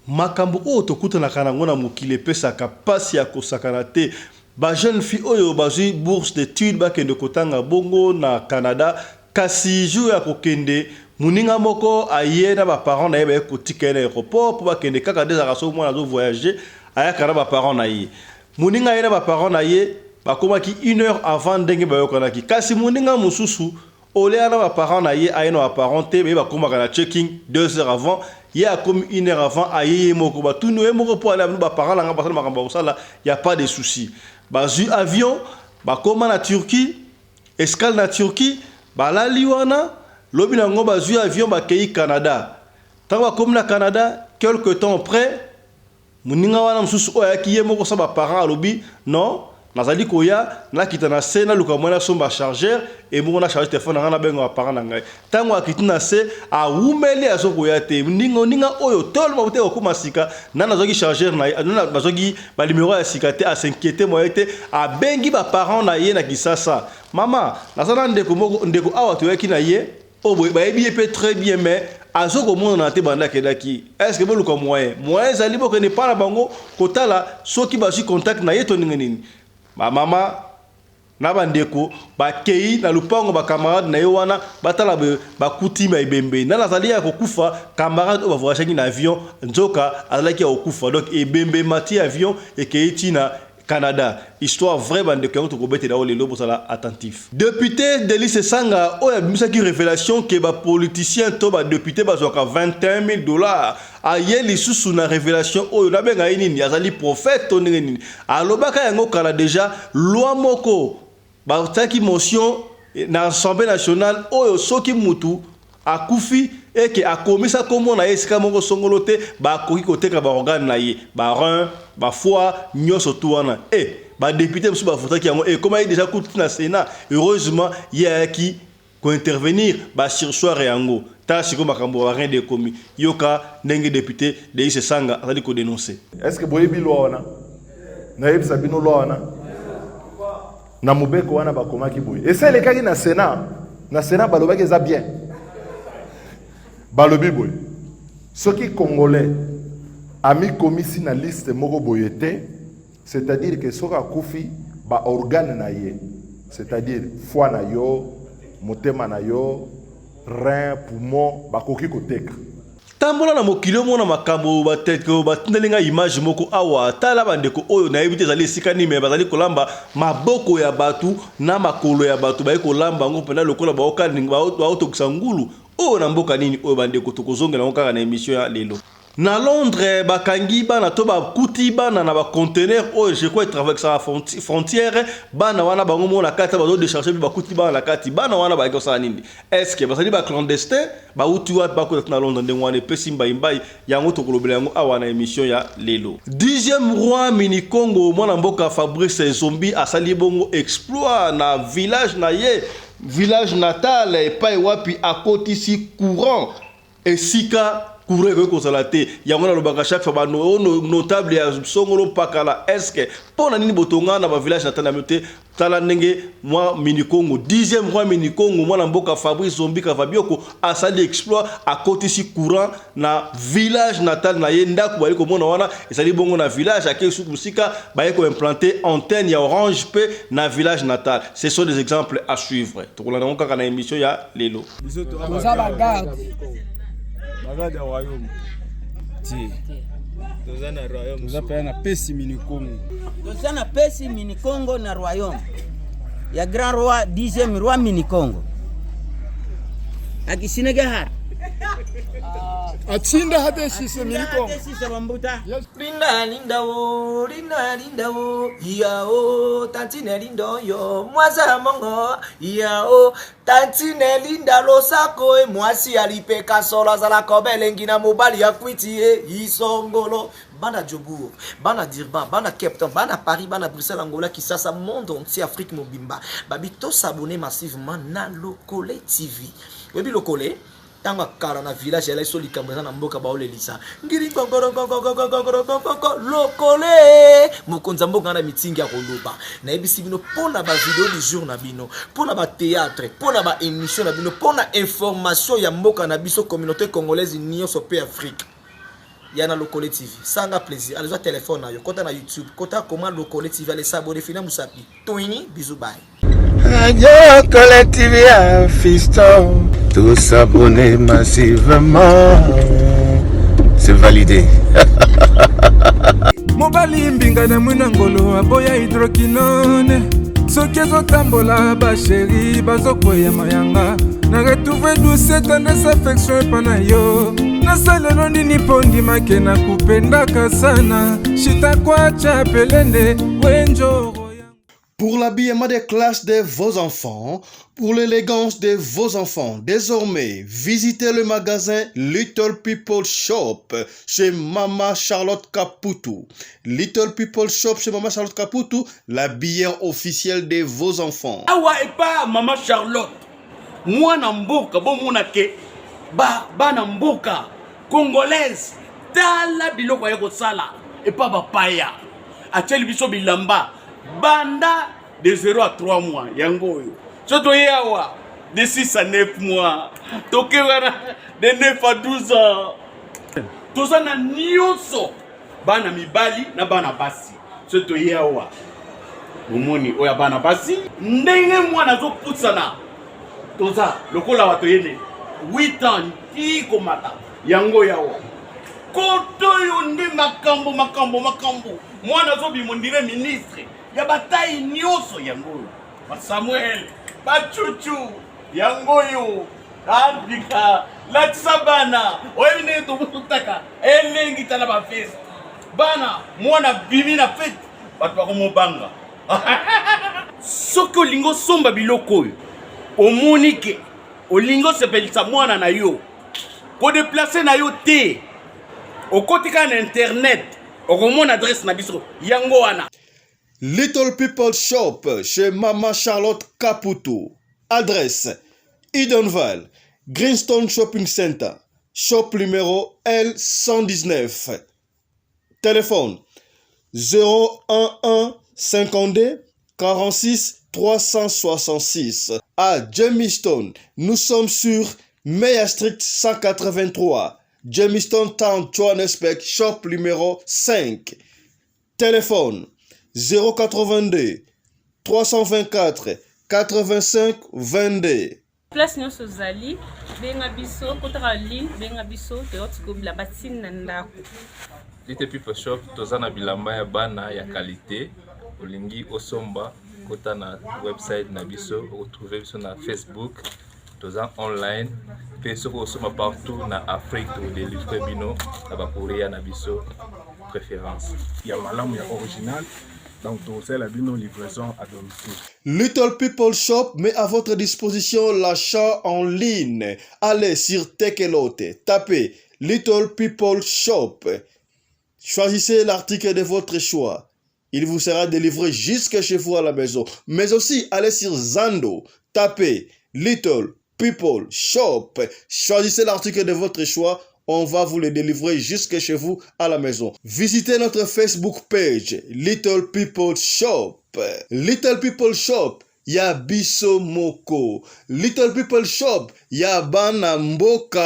Makambo oyo tokutanaka na yango na mokili epesaka pasi ya kosakana te. Ba jeunes filles oyo bazwi bourse d'etudes bakende kotanga bongo na Canada, kasi jour ya kokende, moninga moko aye na ba parents na ye baye kotika ye na aeroport mpo bakende kaka nde ezalaka soki mwana azo voyager ayaka na ba parents na ye. Moninga aye na ba parents na ye, bakomaki une heure avant ndenge bayokanaki. Kasi moninga mosusu Olia na ba parents na ye aye na ba parents te ye bakomaka na checking 2 heures avant ye akomi une heure avant aye ye moko batuni ye moko po ale ba parents na nga basala makambo ya kosala ya pas de souci bazui avion bakoma na Turquie escale na Turquie balali wana lobi na yango bazui avion bakeyi Canada tango bakomi na Canada quelque temps après Moninga wana mosusu oyo ayaki ye moko sans ba parents alobi, Non, nazali koya, nakita na se, naluka moyen nasomba chargeur, ebongo na charger telephone na ngai, nabenga ba parents na ngai. Tango akiti na se, awumeli azo koya te. Moninga oyo toloba te kokoma sika, nani azwaki chargeur na ye, nani azwaki ba numero ya sika te, a s'inquieter moyen te, abengi ba parents na ye na Kisasa. Mama, naza na ndeko moko, ndeko awa toyaki na ye, Oyo boye bayebi ye pe très bien mais azo komonana te banda akendaki. Est ce que boluka moyen? Moyen ezali bokende epa na bango kotala soki bazui contact na ye to ndenge nini. Ba mama na ba ndeko bakeyi na lupango ba camarade na ye wana batala boye bakuti ma ebembe. Nani azali ya kokufa? Camarade oyo ba voyageaki na avion nzoka azalaki ya kokufa. Donc ebembe emati avion ekeyi ti na Canada. Histoire vraie ba ndeko yango tokobetela yo lelo bozala attentif. Depute Delly Sessanga oyo abimisaki revelation que ba politiciens to ba deputes bazwaka 21.000 dollars aye lisusu na revelation oyo nabenga ye nini azali prophète to ndenge nini alobaka yango kala dejà loi moko Batiaki motion na Assemblee nationale oyo soki mutu akufi et que akomisa kombo na ye esika moko songolo te, bakoki koteka ba organes na ye, ba reins, ba foie, nionso tout wana. Eh! Ba deputes mosusu ba votaki yango, ekomaki dejà kutu ti na Senat. Heureusement, ye ayaki ko intervenir, ba surseoir yango. Tala sikoyo makambo ya ba reins de ekomi. Yoka ndenge depute Delly Sesanga azali ko denoncer. Est ce que boyebi loi wana? Nayebisa bino loi wana? Na mobeko wana bakomaki boye. Esi elekaki na Senat. Na Senat balobaki eza bien. Balobi boye. Soki Congolais amikomisi na liste moko boye te, c'est-à-dire que soki akufi ba organes na ye, c'est-à-dire foie na yo, motema na yo, rein, poumon, bakoki koteka. Tambola na mokili omona makambo bateko batindeli ngai image moko awa tala bandeko oyo nayebi te ezali esika nini me bazali kolamba maboko ya bato na makolo ya bato baye kolamba yango mpenza lokola baotokisa ngulu oyo na mboka nini oyo bandeko tokozongela yango kaka na emission ya lelo. Na Londres bakangi bana to bakuti bana na ba conteneurs oyo je crois etraversaka frontière bana wana bango moko na kati bazo decharger mpe bakuti bana na kati bana wana bayaki kosala nini est ce que bazali ba clandestin bawuti wapi bakota ti na Londres ndenge wana epesi mbai mbai yango tokolobela yango awa na emission ya lelo. Dixième roi mini Congo mwana mboka Fabrice Zombi asali bongo exploit na village na ye village natal epai wapi akotisi courant Esika courant ekoki kozala te. Yango nalobaka chaque fois ba notable ya songolo mpakala est ce que pona nini botonga na ba village natal na bino te? Tala ndenge mwa minikongo dixième roi minikongo mwana mboka Fabrice Zombi Kavabioko asali exploit akotisi courant na village natal na ye ndako bali komona wana ezali bongo na village ake suku mosika baye ko implanter antenne ya orange pe na village natal. Ce sont des exemples à suivre. Tokolanda yango kaka na emission ya lelo. Toza ba garde. Ba garde ya royaume. Ti. Toza na royaume. Toza pe na pesi mini Congo. Toza na pesi mini Congo na royaume. Ya grand roi, dixième roi mini Congo. Akisinege har. Atsinda hate sise mini Congo. Hate sise bambuta. Linda linda o linda linda o iya o tantine linda oyo mwaza mongo iya o tantine linda losako e mwasi ya lipeka solo azalaka obe elengi na mobali ya kwiti e isongolo bana Joburg bana Durban bana Cape Town bana Paris bana Bruxelles Angola Kisasa monde entier Afrique mobimba babi to s'abonner massivement na Lokole TV oyebi Lokole Tango ya kala na village elaki so likambo eza na mboka baolelisa ngiri ngongorongongongongorongongoko lokole mokonzi ya mboka na mitingi ya koloba nayebisi bino mpo na bavideo du jour na bino mpo na batheatre mpo na baémission na bino mpo na information ya mboka na biso communauté congolaise nyonso mpe afrique. Ya na Lokole TV. Sanga plaisir. Allez, zwa téléphone na yo. Kota na YouTube. Kota koma Lokole TV. Allez, s'abonner. Fina musapi. Toini. Bisous, bye. Radio Lokole TV, un fiston. Tous abonnés massivement. C'est validé. Mobali mbinga na mwina ngolo aboya hydroquinone soki ezotambola basheri bazokweya mayanga na retrouve douce tendresse affection epa na yo nasalelo nini mpo ndimake na kupendaka sana shitakwacha pelende wenjoro. Pour l'habillement des classes de vos enfants, pour l'élégance de vos enfants, désormais, visitez le magasin Little People Shop chez Mama Charlotte Caputo. Little People Shop chez Mama Charlotte Caputo, l'habilleur officiel de vos enfants. Awa epa mama Charlotte, mwana mboka, bomona ke ba bana mboka congolaise, tala biloko aye kosala epa bapaya, atieli biso bilamba banda de 0 à 3 mois. Yango oyo so toye awa de 6 à 9 mois, toke wana de 9 à 12 ans. Toza na nyonso, bana mibali na bana basi. So toye awa, bomoni oyo ya bana basi, ndenge mwana azopusana, toza lokola bato yene 8 ans ti komata. Yango yawa koto oyo nde makambo makambo makambo, mwana azobima ondire ministre ya bataille nyonso. Yango oyo basamuel bachuchu, yango oyo abika latisa bana. Oyebi ndenge tokotaka elengi, tala bafeste bana, mwana bimi na fete, bato bakomobanga. Soki olingi osomba biloko oyo, omoni ke olingi osepelisa mwana na yo, kodéplacer na yo te, okoti kaka na internet, okomona adresse na biso yango wana. Little People Shop chez Mama Charlotte Caputo. Adresse: Edenvale, Greenstone Shopping Center, shop numéro L119. Téléphone: 011 52 46 366. À Germiston, nous sommes sur Meyer Street 183. Germiston Town, Johannesburg, shop numéro 5. Téléphone: 082 324 85 22. Place nyonso ozali, benga biso, kotaka ligne, benga biso, toyoti bilamba ntina na ndako. Little People Shop, toza na bilamba ya bana ya qualité. Olingi osomba, kota na website na biso, okotrouver biso na Facebook, toza online mpe. Soki osomba partout na Afrique, tokodélivrer bino na bacourrier na biso préférence. Ya malamu, ya original, donc tozela bino livraison à domicile. Little People Shop met à votre disposition l'achat en ligne. Allez sur Takealot, tapez Little People Shop. Choisissez l'article de votre choix. Il vous sera délivré jusque chez vous à la maison. Mais aussi, allez sur Zando, tapez Little People Shop. Choisissez l'article de votre choix. On va vous le délivrer jusque chez vous à la maison. Visitez notre Facebook page, Little People Shop. Little People Shop, ya biso moko. Little People Shop, ya bana mboka.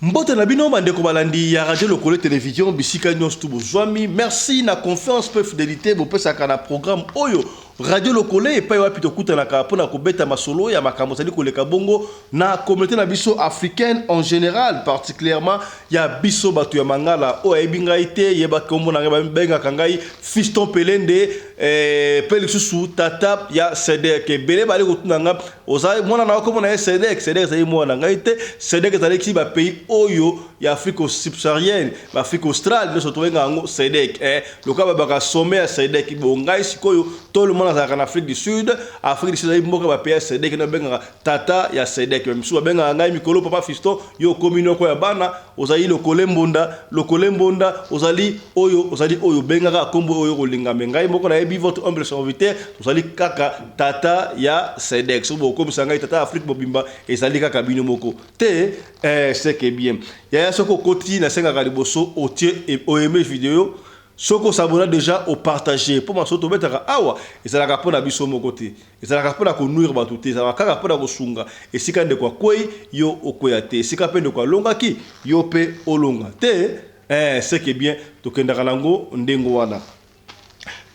Mbote na bino bandeko balandi ya Radio Lokole Télévision, bisika nyonso tu bozwami. Merci na confiance mpe fidélité bopesaka na programme oyo Radio Lokole, epai wapi tokutanaka mpona kobeta masolo ya makambo ezali koleka bongo na communauté na biso africaine en général, particulièrement ya biso bato ya mangala. Oyo ayebi ngai te, yebaki kombo na ngai, babengaka ngai Fiston Pelende, mpe lisusu tata ya Sedek. Ebele bali kotuna nga: oza mwana na kombo na ye Sedek? Sedek ezali mwana na ngai te. Sedek ezalaki bapays oyo ya Afrique subsaharienne, baAfrique australe nyonso, tobenga yango Sedek, lokola babaka sommet ya Sedek. Bo ngai sikoyo, to le mwana azalaka na Afrique du Sud. Afrique du Sud ezali mboka bapays ya Sedek, nde babengaka tata ya Sedek. Misusu babengaka ngai mikolo papa Fiston. Yo okomi noko ya bana, ozali lokole mbonda, lokole mbonda, ozali oyo, ozali oyo, obengaka nkombo oyo kolinga. Me ngai moko nayebi, votre humble serviteur, tozali kaka tata ya Sedek. Soki bokomisa ngai tata ya Afrique mobimba, ezali kaka bino moko te. C'est que bien, yaya, soki okoti, nasengaka liboso otie oaime vidéo. Soki o s'abonna dejà o partager po masolo tobetaka awa ezalaka po na biso moko te. Ezalaka po na ko nuire batu te, ezalaka kaka po na kosunga. Esika ndeko akweyi, yo okweya te. Esika pe ndeko alongaki, yo pe olonga te. Eeh ce que bien, tokendaka nango ndenge wana.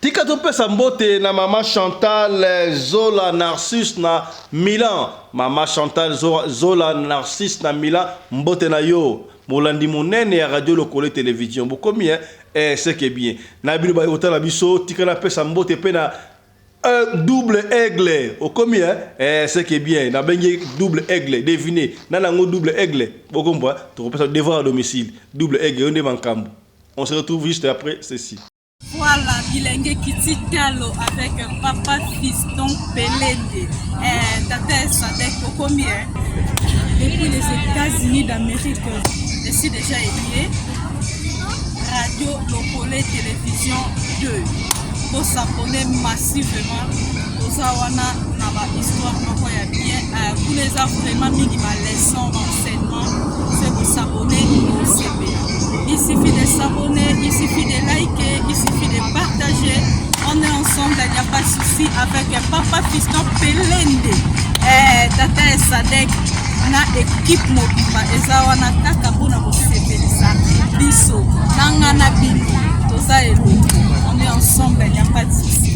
Tika topesa mbote na mama Chantal Zola Narcisse na Milan. Mama Chantal Zola Narcisse na Milan, mbote na yo. Molandi monene ya Radio Lokole Television. Bokomi hein? Eh, ce que bien. Na bino baye kotala biso, tika napesa mbote pe na un double aigle. Okomi hein? Eh, ce que bien. Nabengi double aigle. Devinez. Nani yango double aigle? Bokombwa, tokopesa devoir à domicile. Double aigle, yo nde makambo. On se retrouve juste après ceci. Voilà, bilenge kiti talo avec papa fiston Pelende. Eh, tata Sadek okomi hein? Depuis les États-Unis d'Amérique, je suis déjà aimé. Radio Lokole Télévision 2. Bo s'abonner massivement. Toza wana na ba histoire moko ya bien. Euh, kuna eza vraiment mingi ba leçon, ba enseignement. C'est bo s'abonner, bosepela. Il suffit de s'abonner, il suffit de liker, il suffit de partager. On est ensemble, il n'y a pas de souci avec Papa Fiston Pelende. Eh, Tata Sadek na équipe mobimba eza wana kaka mpona kosepelisa biso na nga na bino toza elongo on est ensemble il n'y a pas de souci.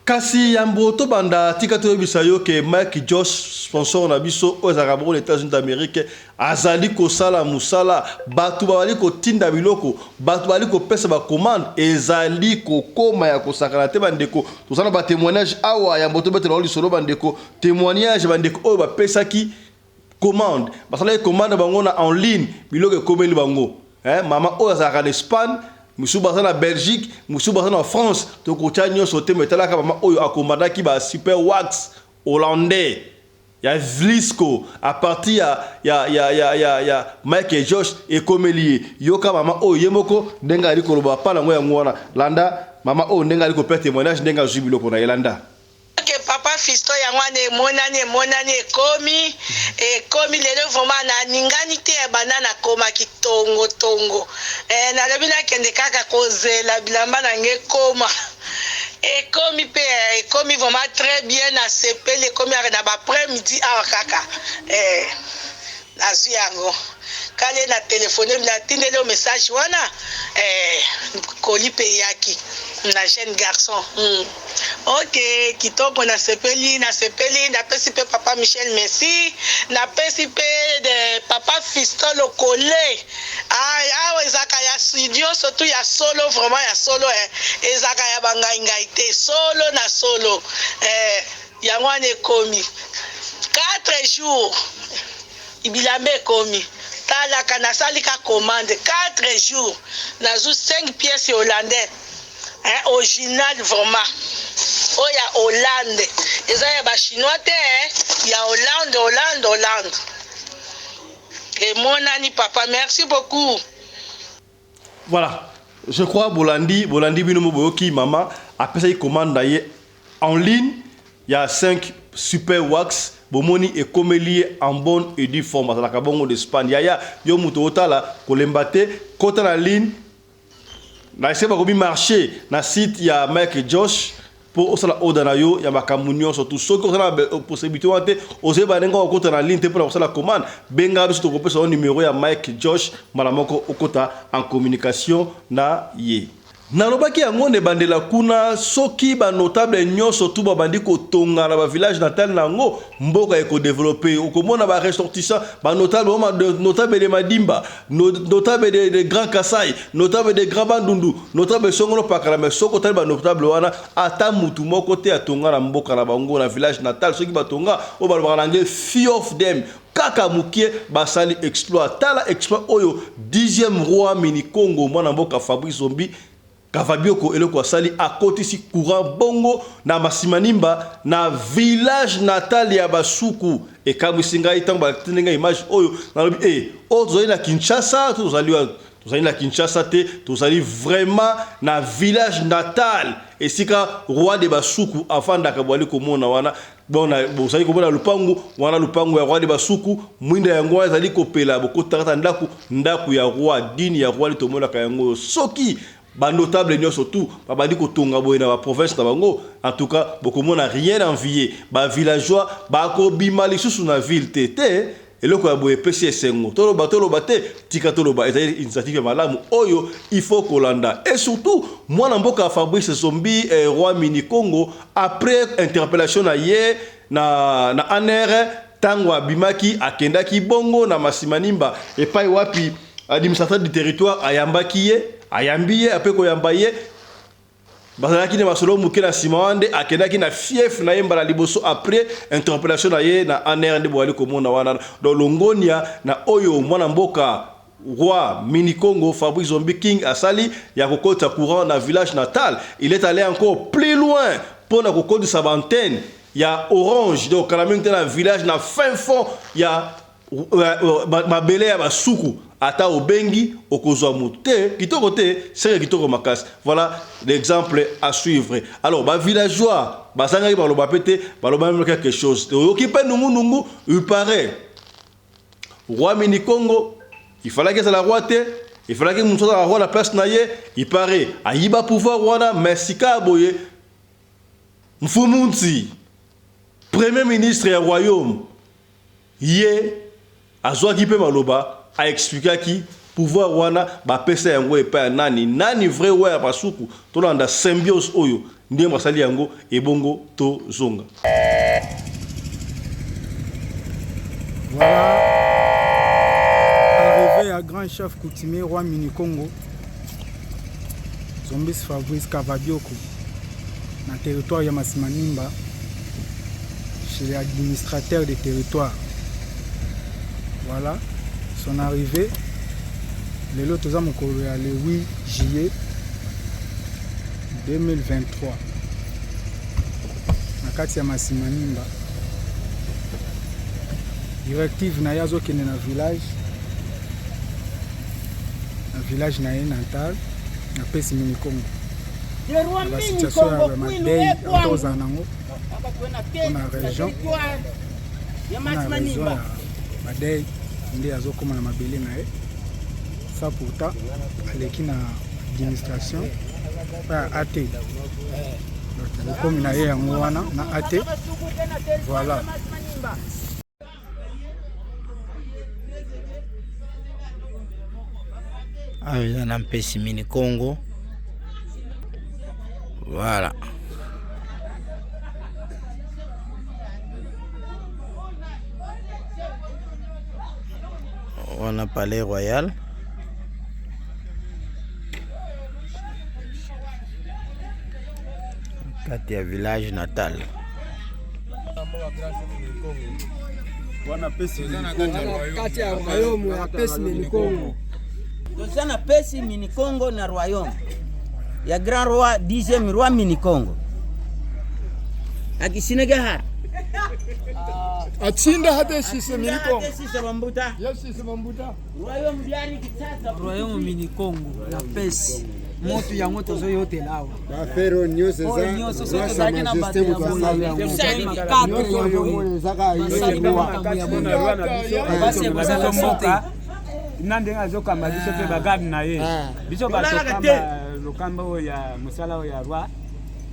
Kasi yambo tobanda, tika toyebisa yo ke Mike Josh, sponsor na biso oyo ezalaka bongo na Etats-Unis d'Amerique, azali kosala mosala. Bato bazali kotinda biloko, bato bazali kopesa ba commande, ezali kokoma ya kosakana te bandeko. Toza na ba temoignage awa, yambo tobetela yo lisolo bandeko, temoignage bandeko oyo bapesaki commande, basalaki commande na bango na en ligne, biloko ekomeli bango. Eh, mama oyo azalaka na Espagne, mosusu baza na Belgique, mosusu baza na France, tokotya nyonso te, mais talaka mama oyo akomandaki ba super wax hollandais ya Vlisco à partir ya ya ya ya ya, ya Mike Josh ekomeli ye. Yoka mama oyo ye moko ndenge ali koloba pa nango yango wana. Landa mama oyo ndenge ali kopesa témoignage ndenge azwi biloko na ye landa. Ok papa fiston yango wana emonani emonani ekomi ekomi lelo vraiment na ningani te banda na komaki tongo tongo eh, nalobi nakende kaka kozela bilamba na nge ekoma ekomi pe eh, ekomi vraiment très bien nasepeli ekomi na ba après midi awa kaka eh, Nazui yango kale na telephone na tindeli yo message wana eh, colis pe eyaki na jeune garçon hmm. Ok kitoko nasepeli nasepeli napesi pe papa Michel merci napesi pe de papa Fiston Lokole ah, awa ezalaka ya nyonso tu ya solo vraiment ya solo eh. Ezalaka ya bangai ngai te solo na solo eh. Yango wana ekomi 4 jours bilamba ekomi talaka nasali ka commande 4 jours nazu 5 pièces hollandais hein, original vraiment oyo ya Hollande eza ya ba chinois te hein, ya Hollande Hollande Hollande emonani papa merci beaucoup. Voilà, je crois bolandi bolandi bino mo boyoki mama apesaki commande na ye en ligne ya 5 super wax bomoni ekomeli ye en bonne et due forme azalaka bongo d'Espagne yaya yo moto otala kolemba te kota na ligne na esika bakomi marché na site ya Mike Josh mpo osala oda na yo ya makambo nyonso tu. Soki oza na possibilité wana te, ozoyeba ndenge okota na ligne te mpo na kosala commande, benga biso tokopesa yo numero ya Mike Josh mbala moko okota en communication na ye. Nalobaki yango na ebandela kuna, soki ba notables nyonso tu babandi kotonga na ba villages natal na yango, mboka eko developper. Okomona ba ressortissants, ba notables, notable de Madimba, notable de, de Grand Kasai, notable de Grand Bandundu, notable songolo pakala, mais soki otali ba notable wana ata mutu moko te atonga na mboka na bango na village natal. Soki batonga oyo balobaka na anglais few of them, kaka mokie basali exploit. Tala exploit oyo 10e roi mini Congo mwana mboka Fabrice Zombi Kavabioko eloko asali akotisi courant bongo na Masimanimba na village natal ya Basuku. Ekamwisi ngai ntango batindi ngai image oyo, nalobi eh, oyo tozali na Kinshasa to tozali wapi? Tozali na Kinshasa te, tozali vraiment na village natal esika roi de Basuku afandaka. Bozali komona wana bon, bozali komona lupangu wana, lupangu ya roi de Basuku, mwinda yango wana ezali kopela, bokotaka ta ndako, ndako ya roi, dine ya roi, tomonaka yango. Soki Ba notables nionso tout babandi kotonga boye na ba provinces na bango, en tout cas bokomona rien à envier. Ba villageois bakobima lisusu na ville te te. Eloko ya boye epesi esengo. Toloba toloba te, tika toloba ezali initiative ya malamu oyo il faut kolanda. Et surtout mwana mboka Fabrice Zombi eh, roi Mini Congo après interpellation na ye na na ANR tango abimaki akendaki bongo na Masimanimba epai wapi administrateur du territoire ayambaki ye, ayambi ye après koyamba ye bazalaki na masolo moke na nsima wana nde akendaki na fief na ye mbala liboso après interpellation na ye na ANR nde bozali komona wana. Donc longonia na oyo mwana mboka roi Mini Congo Fabrice Zombi King asali ya kokotisa courant na village natal. Il est allé encore plus loin mpo na kokotisa ba antenne ya Orange, donc kala mingi te na village na fin fond ya mabele ya basuku ata obengi okozwa moto te. Kitoko te, seke kitoko makasi. Voilà l'exemple à suivre. Alors ba villageois bazangaki baloba pe te, baloba même quelque chose. Oyoki pe nungu nungu, il paraît roi Mini Congo il fallait ezala roi te, il fallait moto azala roi na place na ye. Il paraît ayiba pouvoir wana, mais sika boye Mfumunzi premier ministre ya royaume ye azwaki mpe maloba, aexplikaki pouvoir wana bapesa yango epai ya nani, nani vrai roi ya Basuku. Tolanda symbiose oyo ndenge basali yango ebongo tozonga. Voilà, arrivé à grand chef coutumier roi Mini Congo Zombis Fabrice Kavabioko na territoire ya Masimanimba chez l'administrateur de territoire. Voilà son arrivée. Lelo toza mokolo ya le 8 juillet 2023 na kati ya Masimanimba. Directive na ye azokende na village, na village na ye natal na pesi Mini Congo. Na ba situation ya madei tozala nango mpona région, mpona raison ya badei nde azokóma na mabele na ye. Ça pourtant aleki na administration pa ya AT, donc bokomi na ye yango wana na AT. Voilà. Awa eza na Mpesi Mini Congo. Voilà. Wana Palais Royal. Kati ya village natal. Kati ya royaume ya Pesi Mini Congo. Toza na Pesi Mini Congo na royaume ya grand roi dixième roi Mini Congo. Akisinege har. Achinda hata sise Mini Congo. Sise bambuta. Yes, sise bambuta. Royaume diari kisasa. Royaume Mini Congo na Pesi. Moto yango tozoyotela awa. Bafero nyonso Oyo eza nyonso soki roi sa tozalaki na majesté bato ya moto boye, asali yango. tozali na Nyonso cadre ya oyo boye. omoni ezaka Basali ye ba roi. makambo ya boye. Basi ekozala so te. Na ndenge azokamba biso mpe bagarde na ye, biso Tolalaka te. batokamba lokamba oyo ya mosala oyo ya roi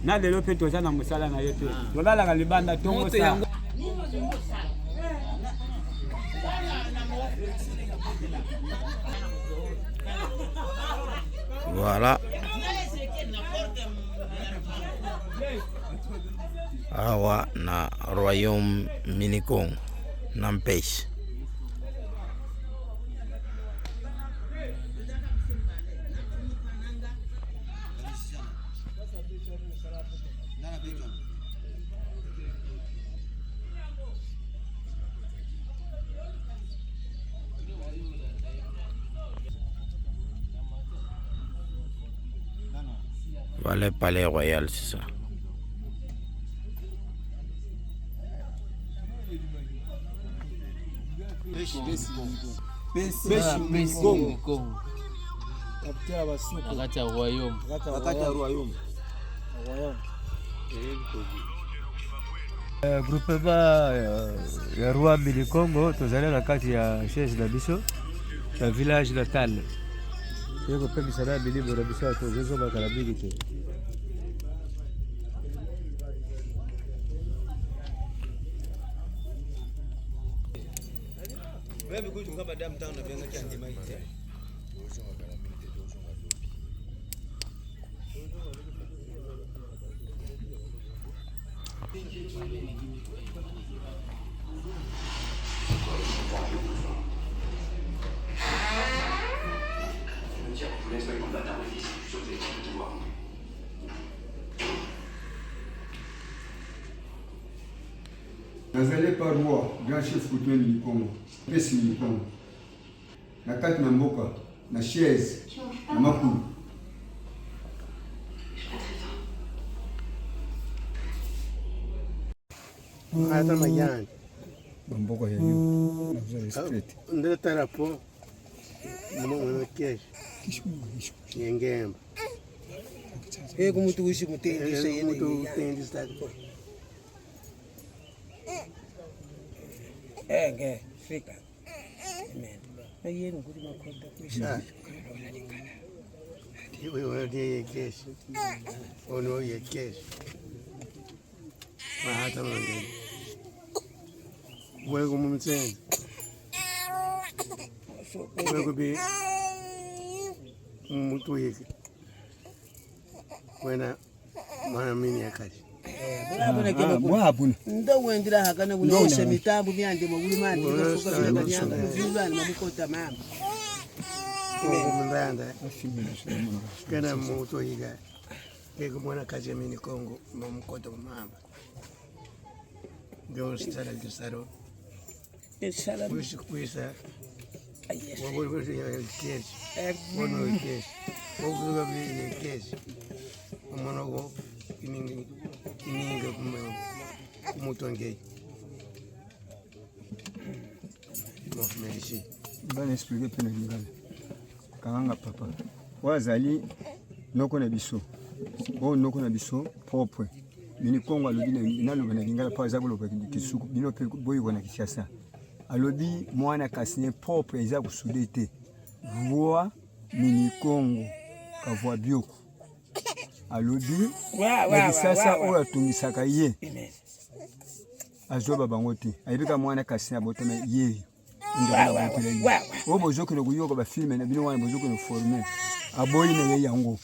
na lelo mpe toza na mosala na ye te, tolalaka libanda ntongo Moto sa yango. Voilà. Awa na royaume Mini Congo na Mpesi. Voilà le palais royal, c'est ça. Pesi Mini Congo. Capitale ya Basuku. Na kati ya royaume. Na kati ya royaume. Groupement ya roi Mini Congo tozali na kati ya siège na biso na village natal. Ye kopemisa na milimo na biso ya tozozonga kala mingi te. Nazali pa roi grand chef coutumier Minikongo mpesi Minikongo na kati na mboka na chaise na makulu. Ata majani bamboka ya yo naza straight ndetara po mwana kesho nyengemba Eko mutu ushi mutendisa yene mutu utendisa Enge fika. Amen. Ayeni ukuthi makhonda kwisha. iwe kesho ono ye kesho mahata mangeni weko mumtsenzi weko bi mutu yike wena mwana mini yakati mwabuna Ndowendira hakana kunosha mitambo myande mabuli mandi basuka banyanga muzulwana mabukota mama. mndanda kana mutu yika keko mwana kazi mini Kongo mumkoto mamba ndio sala gisaro Sala kwisa kwisa kesho ono kesho okuzuka kesho omonoko iningi iningi kumutongei bon merci bana explike mpe na lingala kanganga papa oyo azali noko na biso oyo noko na biso propre minikongo alobi naloba na lingala mpo aza koloba kisuku bino mpe boyoka na kinshasa alobi mwana kasine propre eza kosude te roi minikongo kavua bioko alobi na kisasa oyo atungisaka ye azoba bango te ayebi kaka mwana kasine abotama yeyo ndeko ye oyo bozokende koyoka bafilme na bino wana bozokende forme aboyi na ye yango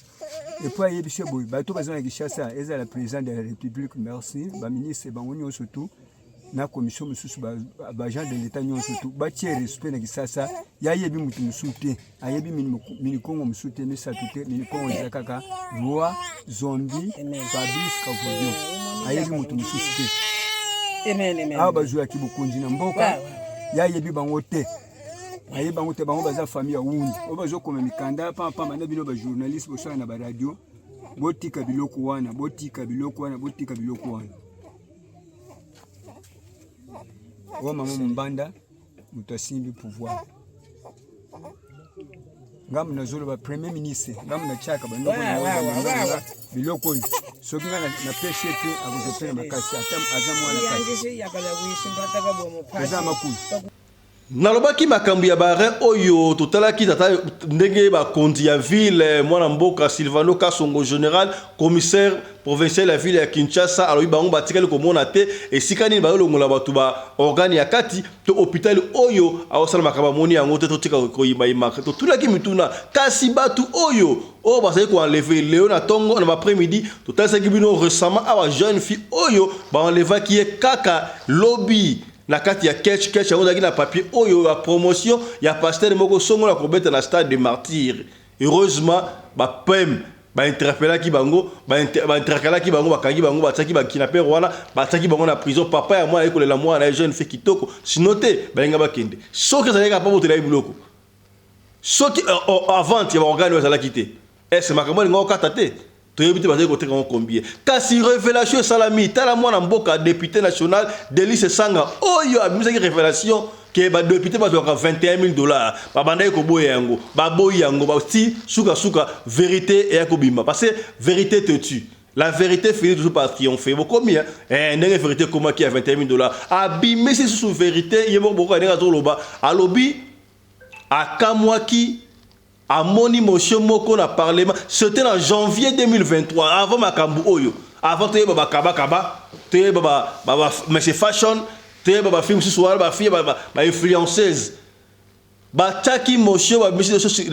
epuis ayebisi boye bato baza na kinshasa ezala président de la république merci baministre bango nyonso tout na commission mosusu baagent de l'état nyonso tout batie respect na kisasa ye ayebi moto mosusu te ayebi minikongo mosusu te misato te minikongo eza kaka roi zombi fabrice kavodio ayebi moto mosusu te awa bazwaki bokonzi na mboka ye ayebi bango te ayebi bango te bango baza famille ya wundi oyo bazokoma mikanda pampamba na bino bajournaliste bosala na baradio botika biloko wana botika biloko wana botika biloko wana oyo mama mombanda moto asimbi pouvoir ngambo nazoloba premier ministre ngambo natiaka bandoko biloko oyo soki ngai napesi ye te akozwa mpe na makasi ata aza mwana kasi aza makulu Nalobaki makambo ya ba oyo totalaki tata ndenge bakonzi ya ville mwana mboka Silvano Kasongo general commissaire provincial ya ville ya Kinshasa alobi bango batikali komona te esika nini bazolongola bato ba organe ya kati to hôpital oyo aosala makambo amoni yango te totika koyimayima totunaki mituna kasi bato oyo oyo bazali koenleve leo na tongo na baprès midi totalisaki bino récemment awa jeune fille oyo baenlevaki ye kaka lobi na kati ya ketch ketch yango ezalaki na papier oyo ya promotion ya pasteur moko songo na kobeta na stade de martyr heureusement ba pem ba interpellaki bango ba intercalaki bango bakangi bango batiaki ba kidnapper wana batiaki bango na prison papa ya mwana ye kolela mwana na ye jeune fille kitoko sino te balinga bakende soki ezalaki kaka mpo botela ye biloko soki euh, euh, avant ya baorgane oyo ezalaki te ese makambo alinga okata te toyebi te bazali koteka yango combien kasi revelation esalami tala mwana mboka député national Delly Sesanga oyo abimisaki revelation ke ba député bazwaka 21 000 dollars babandaki koboya yango baboyi yango bati sukasuka vérité eya kobima parce que vérité te tue la vérité finit toujours par triompher bokomi eh, ndenge vérité ekomaki ya 21 000 dollars abimisi lisusu vérité ye moko bokoka ndenge azoloba alobi akamwaki. Amoni motion moko na parlement, c'était en janvier 2023, avant makambu oyo, avant toyeba ba kaba kaba, toyeba ba ba, ba monsieur fashion, toyeba ba filles mosusu wana ba filles ba, ba, ba influenceuse. Batiaki motion ba bimisi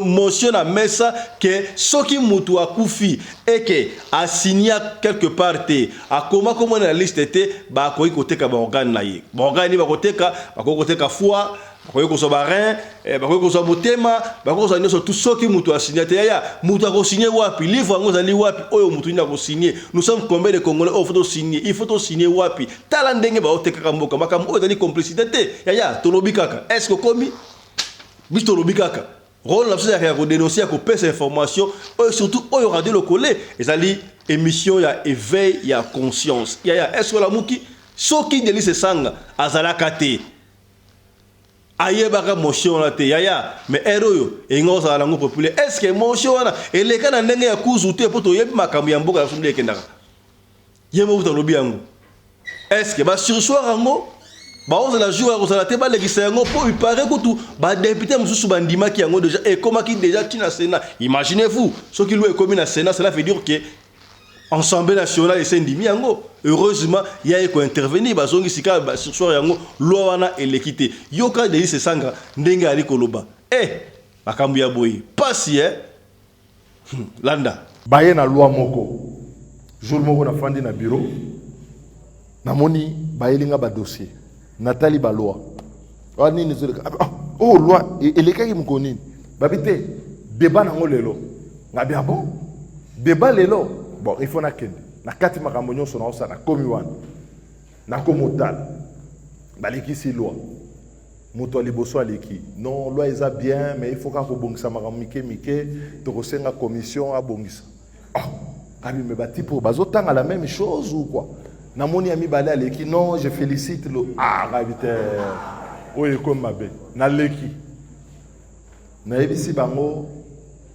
motion na mesa ke soki mutu akufi eke asigna quelque part te, akoma komona na liste te, bakoki koteka ba organe na ye. Ba organe nini bakoteka? Bakoki koteka foie, bakoki kozwa ba rein, eh, bakoki kozwa motema, bakoki kozwa nyonso tout soki mutu asigne te. Yaya, mutu akosigne wapi? Livre yango ezali wapi oyo mutu nini akosigne? Nous sommes combien de Congolais oyo faut tosigner? Il faut tosigner wapi? Tala ndenge baotekaka mboka. Makambo oyo ezali complicité te. Yaya, tolobi kaka. Est-ce que okomi? Biso tolobi kaka. Rôle na biso ezalaka ya kodénoncer, ya kopesa information, oyo surtout oyo Radio Lokole ezali émission ya éveil ya conscience. Yaya, est-ce que olamuki? Soki Delly Sesanga azalaka te, ayebaka motion wana te yaya, mais heure oyo elingi kozala nango populaire. Est ce que motion wana eleka na ndenge ya kuzu te? Mpo toyebi makambo ya mboka na biso nde ekendaka. Ye moko alobi yango. Est ce que basursoir yango baozala jour ya kozala te, balekisa yango? Mpo ipare kutu badepute mosusu bandimaki yango déjà, ekomaki déjà ntina Sénat. Imaginez vous, soki loi ekomi na Sénat, cela veut dire que Assemblée nationale ese ndimi yango. Heureusement ya ye kointervenir, bazongi sika basursoir yango, loi wana eleki te. Yoka Delly Sesanga ndenge ali koloba. Eh, makambo ya boye pasi, eh? Landa. Baye na loi moko. Jour moko nafandi na bureau, namoni bayeli nga badossier, natali baloi ah, nini ezoleka. Ah, oh, loi elekaki mokolo nini? Babi te, débat nango lelo. Ngabi ah bon, débat lelo? Bon, il faut nakende na kati makambo nyonso naosala. Nakomi wana, nakomi otala balekisi loi. Moto ya liboso aleki: non, loi eza bien, mais il faut kaka kobongisa makambo mike mike, tokosenga commission abongisa. Ah, abi me batipe oyo bazotanga la même chose ou quoi? Namoni ya mibale aleki: non, je félicite lo. Ah, ngabi te, oyo ekomi mabe. Naleki, nayebisi bango: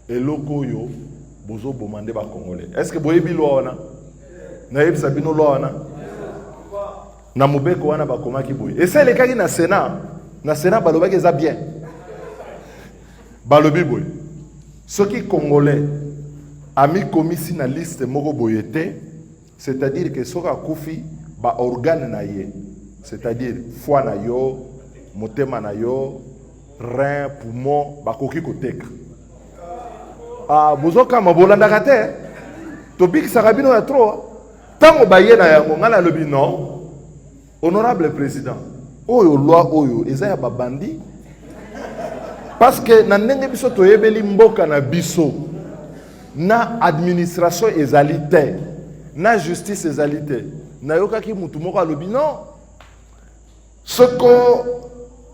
eloko oyo bozoboma nde bacongolais. Est ce que boyebi loi wana? Nayebisa bino, loi wana na mobeko wana bakomaki boye, esa elekaki na Sénat. Na Sénat balobaki eza bien. Balobi boye: soki Congolais amikomisi na liste moko boye te, c'est-à-dire que soki akufi, baorgane na ye, c'est-à-dire foie na yo, motema na yo, rein, poumon, bakoki koteka. Ah, bozokama, bolandaka te, tobikisaka bino ya trop. Ntango baye na yango, ngai nalobi: non, honorable président, oyo loi oyo eza ya babandi, parce que na ndenge biso toyebeli mboka na biso, na administration ezali te, na justice ezali te. Nayokaki mutu moko alobi: non, soko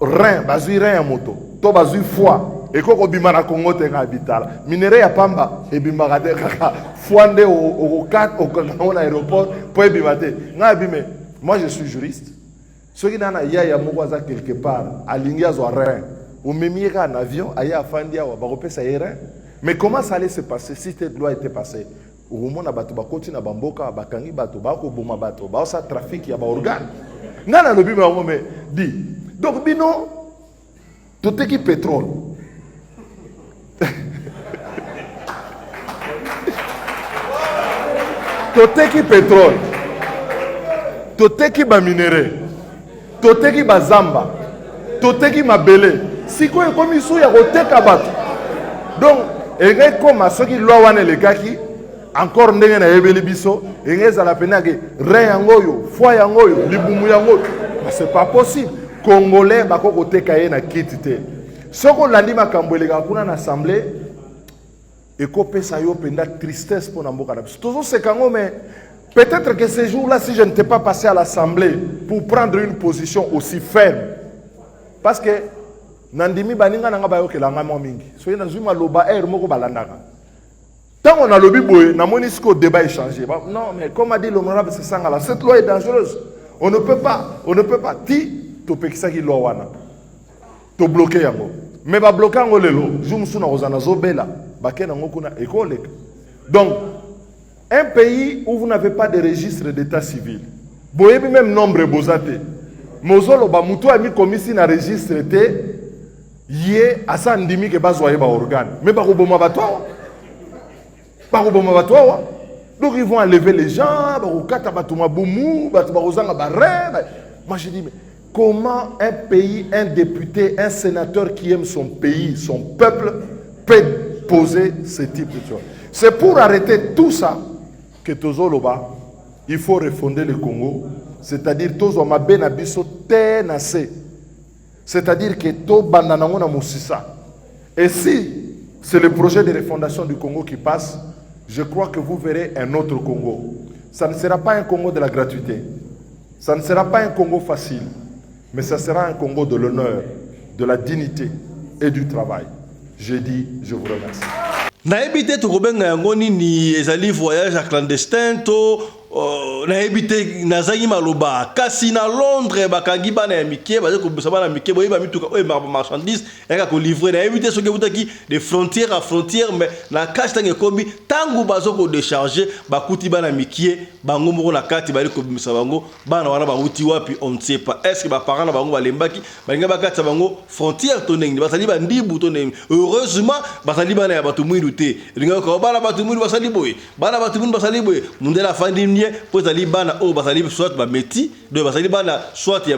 rein, bazwi rein ya moto to bazwi foie, ekoki kobima na Kongo te. Ngai bitala, minerai ya pamba ebimaka te, kaka foie nde okanga yango na aéroport mpo ebima te. Ngai abime, moi je suis juriste, soki na na yaya moko aza quelque part, alingi azwa rein, omemi ye kaka na avion, aye afandi awa, bakopesa ye rein. Mais comment ça allait se passer si cette loi était passée? Okomona bato bakoti na bamboka, bakangi bato, bakoboma bato, baosala trafic ya baorgane. Ngai nalobi bango: mais di donc bino, toteki pétrole, toteki pétrole, toteki baminerai, toteki bazamba, toteki mabele, sikoyo ekomi su ya koteka bato. Donc elingi ekóma, soki loi wana elekaki encore, ndenge nayebeli biso, elingi ezala pene ake rein yango oyo, foie yango oyo, libumu yango oyo. C'est pas possible. Congolais bako koteka ye na kiti te. Soki olandi makambo elekaka kuna na assemblée, ekopesa yo mpenza tristesse mpo na mboka na biso. Tozoseka yango, mais peut-être que ce jour-là, si je n'étais pas passé à l'assemblée pour prendre une position aussi ferme, parce que nandimi baninga na nga bayokela nga mwa mingi, soki nazwi maloba aire moko balandaka. Ntango nalobi boye, namoni sikoyo débat échangé. Non, mais comme a dit l'honorable Sesanga, cette loi est dangereuse, on ne peut pas, on ne peut pas. Ti topekisaki loi wana, tobloquer yango, mais babloquer yango lelo, jour mosusu na kozala nazobela, bake nango kuna, ekoleka. Donc un pays où vous n'avez pas de registre d'état civil, boyebi même nombre boza te, mozoloba motu amikomisi na registre te. Ye asa andimi ke bazwa ye ba organe mais bakoboma bato awa. Bakoboma bato awa. Donc ils vont enlever les gens, bakokata bato mabumu, bato bakozanga ba rein. Moi je dis mais comment un pays, un député, un sénateur qui aime son pays, son peuple peut poser ce type de choses? C'est pour arrêter tout ça que tozoloba il faut refonder le Congo, c'est-à-dire tozwa mabe na biso te na se. C'est-à-dire que tobanda nango na mosisa. Et si c'est le projet de refondation du Congo qui passe, je crois que vous verrez un autre Congo. Ça ne sera pas un Congo de la gratuité. Ça ne sera pas un Congo facile, mais ça sera un Congo de l'honneur, de la dignité et du travail. Je dis, je vous remercie. Nayebi te tokobenga yango nini, ezali voyage ya clandestin to nayebi te, nazangi maloba. Kasi na Londres bakangi bana ya mike, bazali kobimisa bana mike. Boyeba mituka oyo emaka bamarchandise eyaka kolivrer, nayebi te soki ebutaki de frontière à frontière, mais na kati ntango ekomi, ntango bazo kodécharger, bakuti bana mike bango moko na kati, bali kobimisa bango. Bana wana bawuti wapi? On ne sait pas. Est ce que baparent na bango balembaki, balingi bakatisa bango frontière to ndenge bazali bandibu to ndenge? Heureusement bazali bana ya bato mwindu te. Elingaki koka bana bato mwindu basali boye, bana bato mwindu basali boye, mundele afandi nie, mpo ezali bana oyo bazali soit bamétis, donc bazali bana soit ya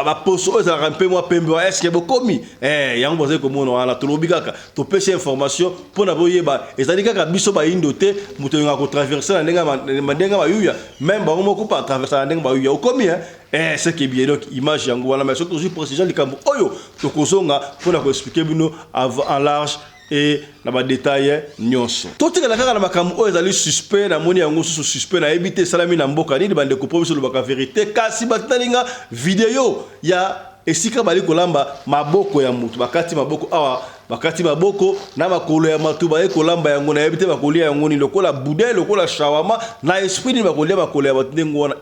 baposo oyo ezalaka mpe mwa pembe wa. Est-ce bokomi yango bozali komona wana? Tolobi kaka, topesi information mpona boyeba, ezali kaka biso bayindo te moto olingaka kotraverser na ndenge bayuya, même bango moko mpe atraverser na ndenge bayuya. Okomi c'est que bien. Donc image yango wana, mais soki tozwi précision likambo oyo, tokozonga mpona koexpliquer bino en large et na badétail nyonso. Totikala kaka na makambo oyo ezali suspect. Namoni yango susu suspect, nayebi te esalami na mboka nini. Bandeko, mpo biso olobaka vérité, kasi batindali nga video ya esika bali kolamba maboko ya motu. Bakati maboko awa, bakati maboko na makolo ya matu, baye kolamba yango. Nayebi te bakolia yango nini, lokola boudin, lokola shawama, na esprit nini bakolia makolo ya bato ndenge wana?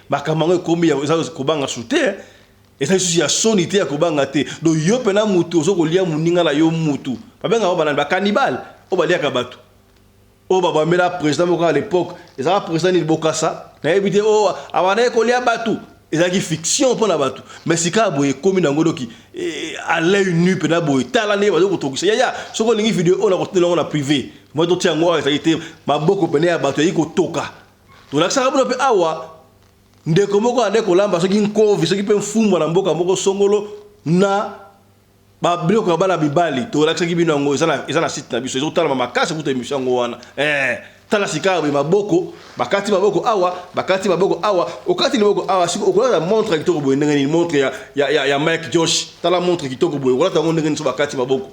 Makambo yango ekomi eza kobanga su te, eza lisusu ya soni te, ya kobanga te. Donc yo mpena mutu ozo kolia moninga na yo mutu, babengaka banani? Bacannibale oyo baliaka bato oyo babamela président moko à l'époque, ezalaka président nini, Bokasa, nayebi te, oyo abandaki kolia bato. Ezalaki fiction mpo na bato, mais sika boye ekomi nango doki à l'œil nu mpena boye. Tala ndenge bazo kotokisa. Yaya, soki olingi video oyo, na kotindela yango na privé. Moi totia yango awa. Ezalaki te maboko pene ya bato eyaki kotoka. Tolakisaka bino mpe awa ndeko moko ande kolamba soki nkovi, soki mpe mfumbwa na mboka moko songolo na babiloko ya bana mibali. Tolakisaki bino yango, eza na site na biso, ezotalama makasi kuta émission yango wana. Tala sika boye maboko, bakati maboko awa, bakati maboko awa, okati liboko awa. Siko okolata montre ya kitoko boye ndenge nini? Montre ya Mike Josh, tala montre kitoko boye, okolata yango ndenge nini so bakati maboko?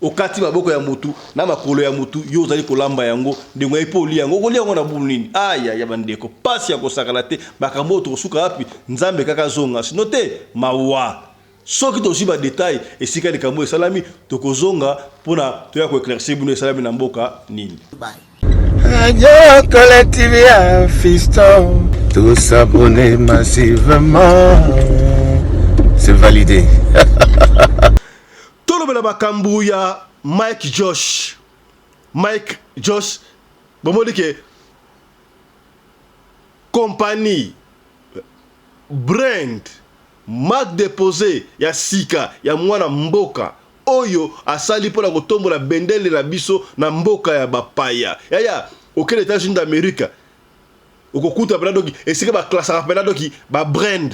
Okati maboko ya motu na makolo ya motu, yo ozali kolamba yango ndenge oyebi mpo olia yango, okolia yango na bulu nini? Aya ya bandeko, pasi ya kosakana te. Makambo oyo tokosuka wapi? Nzambe kaka zonga, sino te mawa. Soki tozwi badétail esika likambo esalami, tokozonga mpona toya koéclaircir bino esalami na mboka nini. Radio Collective ya Fiston. Tous s'abonner massivement. C'est validé. Tolobela makambo ya Mike Josh. Mike Josh, bomoni ke compagnie, brand, marque déposée ya sika ya mwana mboka oyo asali mpona kotombola bendele na biso na mboka ya bapaya. Yaya, okende États-Unis d'Amérique, okokuta mpena doki esika baklasaka mpena doki babrand,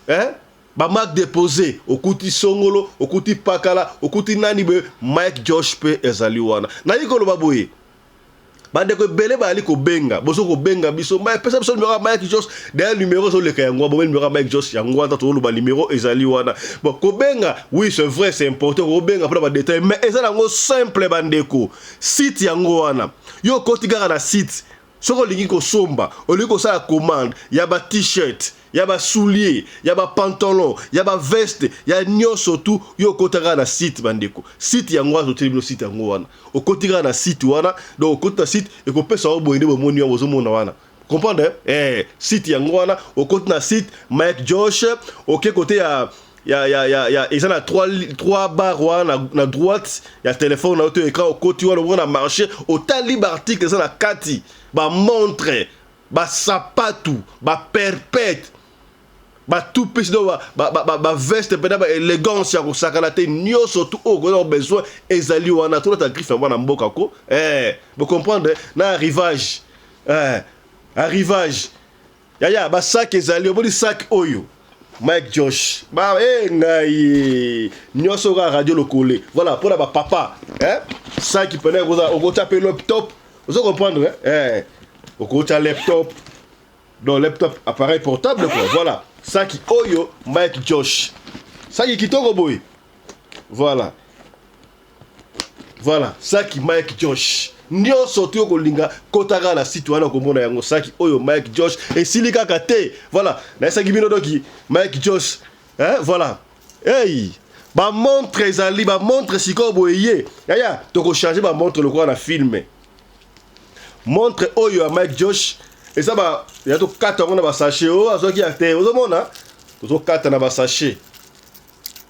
eh? Bamarque déposé, okuti songolo, okuti pakala, okuti nani boye. Mike Josh mpe ezali wana. Nayi koloba boye, bandeko ebele bayali kobenga, bozo kobenga biso, pesa biso numéro ya Mike Josh. D'ailleurs numéro ezoleka yango, bomeli numéro ya Mike Josh yango wana. Tozoloba numéro ezali wana. Bon, kobenga, oui, c'est vrai, c'est important kobenga mpona badétail, mais eza nango simple, bandeko. Site yango wana, yo okoti kaka na site. Soki olingi kosomba, olingi kosala commande ya ba t-shirt, ya basoulier, ya bapantalon, ya baveste, ya nyonso tu, yo okota kaka na site. Bandeko, site yango wana, toteli bino site yango wana. Okoti kaka na site wana, donc okoti na site, ekopesa yo boye nde bomoni yango, bozomona wana. Comprendre? Site yango wana, okoti na site Mike Josh, oke kote ya eza na 3 barre wana na droite ya telefone na yo to écran. Okoti wana, omona marché, otali baarticle eza na kati, bamontre, basapatu, baperpète. Ba tout pesi donc ba ba ba, ba veste pena ba élégance ya kosakana te nyonso tout oyo okoza besoin ezali wana tolata griffe ya mwana mboka ko eh bo comprendre na arrivage eh arrivage yaya ba sac ezali omoni sac oyo Mike Josh ba eh ngai nyonso kaka radio lokole voilà mpona ba papa eh sac pena okoza okotya mpe laptop ozo comprendre eh okotya laptop Donc laptop appareil portable quoi. Voilà. Saki oyo Mike Josh. Saki kitoko boye. Voilà. Voilà, saki Mike Josh. Nyonso tu okolinga kota kaka na site wana okomona yango saki oyo Mike Josh esili kaka te. Voilà, nayesaki bino doki Mike Josh. Hein, voilà. Hey, ba montre ezali ba montre sikoyo boye ye. Yaya, toko changer ba montre lokola na film. Montre oyo ya Mike Josh eza ba ya tokata yango na ba sachet oyo azwaki ya te ozomona tozokata na ba sachet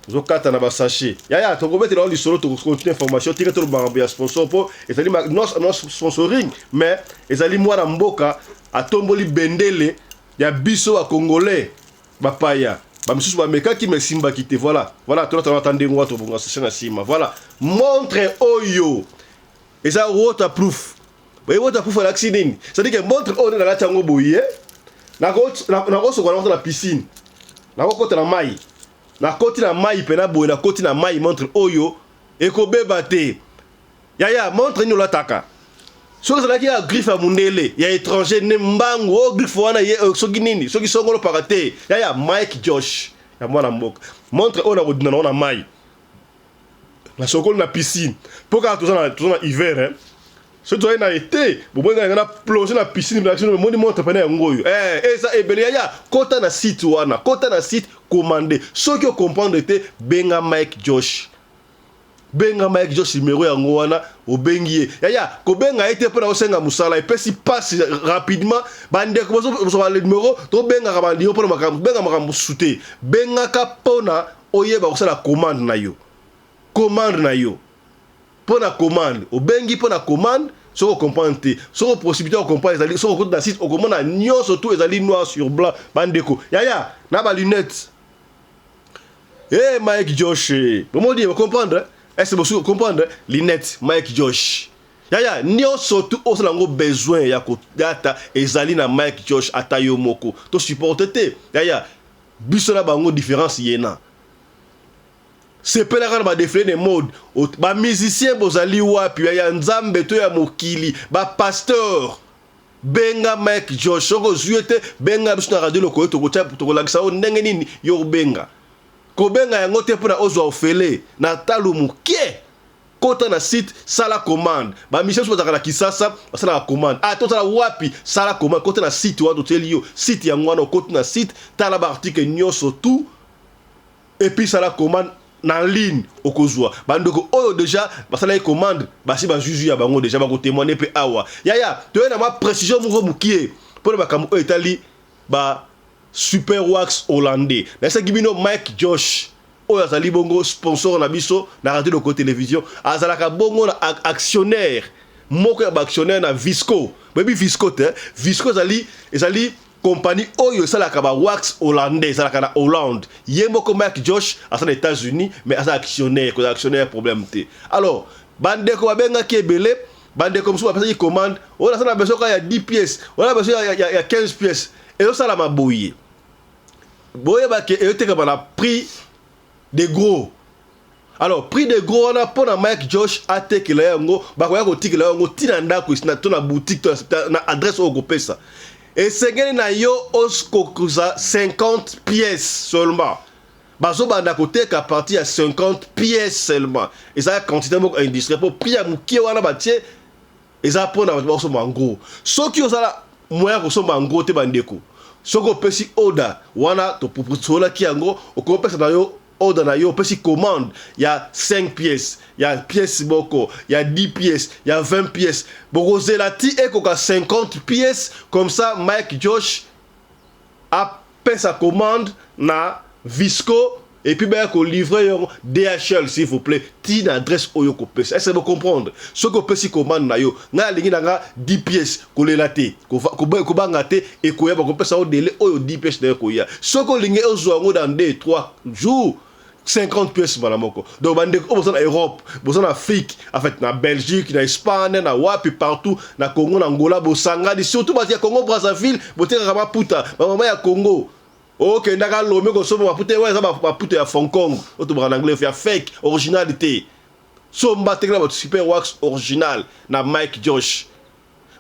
tozokata na ba sachet yaya tokobetela yango lisolo tokocontinue information tika toloba makambo ya sponsor mpo ezali non sponsoring mais ezali mwana mboka atomboli bendele ya biso ba congolais bapaya bamisusu bamekaki mais esimbaki te voilà voilà tolata ata ndenge wana tobonga sachet na nsima voilà montre oyo eza waterproof boye waterproof elakisi nini c'est-à-dire que montre oyo nde nalati yango boye nakosokola nakota na piscine nakokota na mai nakoti na mai mpena boye nakoti na mai montre oyo ekobeba te yaya montre nini olataka soki ezalaki ya griffe ya mundele ya étranger nde mbangu oyo oh, griffe wana ye eh, soki nini soki songolo paka te yaya mike josh ya mwana mboka montre oyo nakodina nango na mai nasokoli na piscine mpo kaka toza na, toza na hiver hein. soki tozali na ete bomoi ngai na plonge na piscine na biso moni montre pene yango oyo eh eza ebele yaya kota na site wana kota na site commande soki ocomprendre te benga Mike Josh benga Mike Josh numero yango wana obengi ye yaya kobenga ye te mpo na osenga mosala epesi pasi rapidement bandeko bozwa numero tobengaka bandeko mpo na makambo benga makambo mosusu te bengaka mpo na oyeba kosala commande na yo commande na yo mpo na commande obengi mpo na commande soki ocomprendre te soki possibilité ya comprendre ezali soki okoti na site okomona nyonso tout ezali noir sur blanc bandeko yaya na ba lunette hey, eh, Mike Josh bomoni bocomprendre est-ce bosuki comprendre lunette Mike Josh yaya nyonso tu osala yango besoin ya kodata ezali na Mike Josh ata yo moko to supporte te yaya Biso na bango difference yena. Sepelaka na ba defile de mode. Ba musiciens bozali wapi ya nzambe to ya mokili ba pasteur benga Mike Josh soki ozwi ye te benga biso na radio lokoyo tokotia tokolakisa yo ndenge nini yo obenga kobenga yango te mpona ozwa ofele na talo moke Kota na site sala commande. Ba musiciens mosusu bazalaka na Kisasa basalaka commande. Ah tozala wapi? Sala commande kota na site wana totieli yo site yango wana okoti na site tala ba article nyonso tout et puis sala commande na ligne okozwa bandeko oyo deja basalaki commande basi bazwi ya bango deja bakotemoigne mpe awa yaya toye na mwa précision moko mokie mpo na makambo oyo etali ba super wax hollandais nayesaki bino mike josh oyo azali bongo sponsor na biso na radio loko television azalaka bongo na actionnaire moko ya baactionnaire na visco boyebi visco te visco ezali ezali compagnie oyo esalaka ba wax hollandais ezalaka na hollande ye moko mike josh aza na états-unis mais aza actionnaire kozala actionnaire problème te alors bandeko babengaki ebele bandeko mosusu bapesaki commande oyo naza na besoin kaka ya 10 pièces oyo na besoin ya, ya, ya 15 pièces ezosalama boye boyeba ke eyotekama na prix de gros alors prix de gros wana mpo na mike josh atekela yango bakoya kotikela yango ntina ndako to na boutique to na adresse oyo okopesa esengeli na yo okokuza 50 pièces seulement bazobanda koteka à partir ya 50 pièces seulement eza quantité moko industrielle mpo prix ya mokie wana batie eza mpona bato bakosomba yango soki ozala moyen ya kosomba yango te bandeko soki opesi oda wana tosolaki yango okopesa na yo oda na yo opesi commande ya 5 pièces ya pièce moko ya 10 pièces ya 20 pièces bokozela ti ekoka 50 pièces comme ça mike josh apesa commande na visco. Et puis baya ko livrer yango DHL s'il vous plaît, ti na adresse oyo kopesa. Est-ce que vous comprendre? Soki opesi commande na yo, ngai alingi na nga 10 pièces, kolela te, kobanga te, ekoya bakopesa yo délai oyo 10 pièces na yo koya. Soki olingi ozwa yango dans 2 3 jours, 50 pièces mbala moko. Donc bandeko oyo boza na Europe, boza na Afrique, en fait na Belgique, na Espagne, na wapi partout, na Congo, na Angola, bosangani, surtout bato ya Congo Brazzaville, botekaka maputa, bamama ya Congo. Okendaka Lome kosomba maputa oyo eza maputa ya Hong Kong, oyo tobaka na anglais ya fake, original te. Somba, tekela bato Super Wax original na Mike Josh.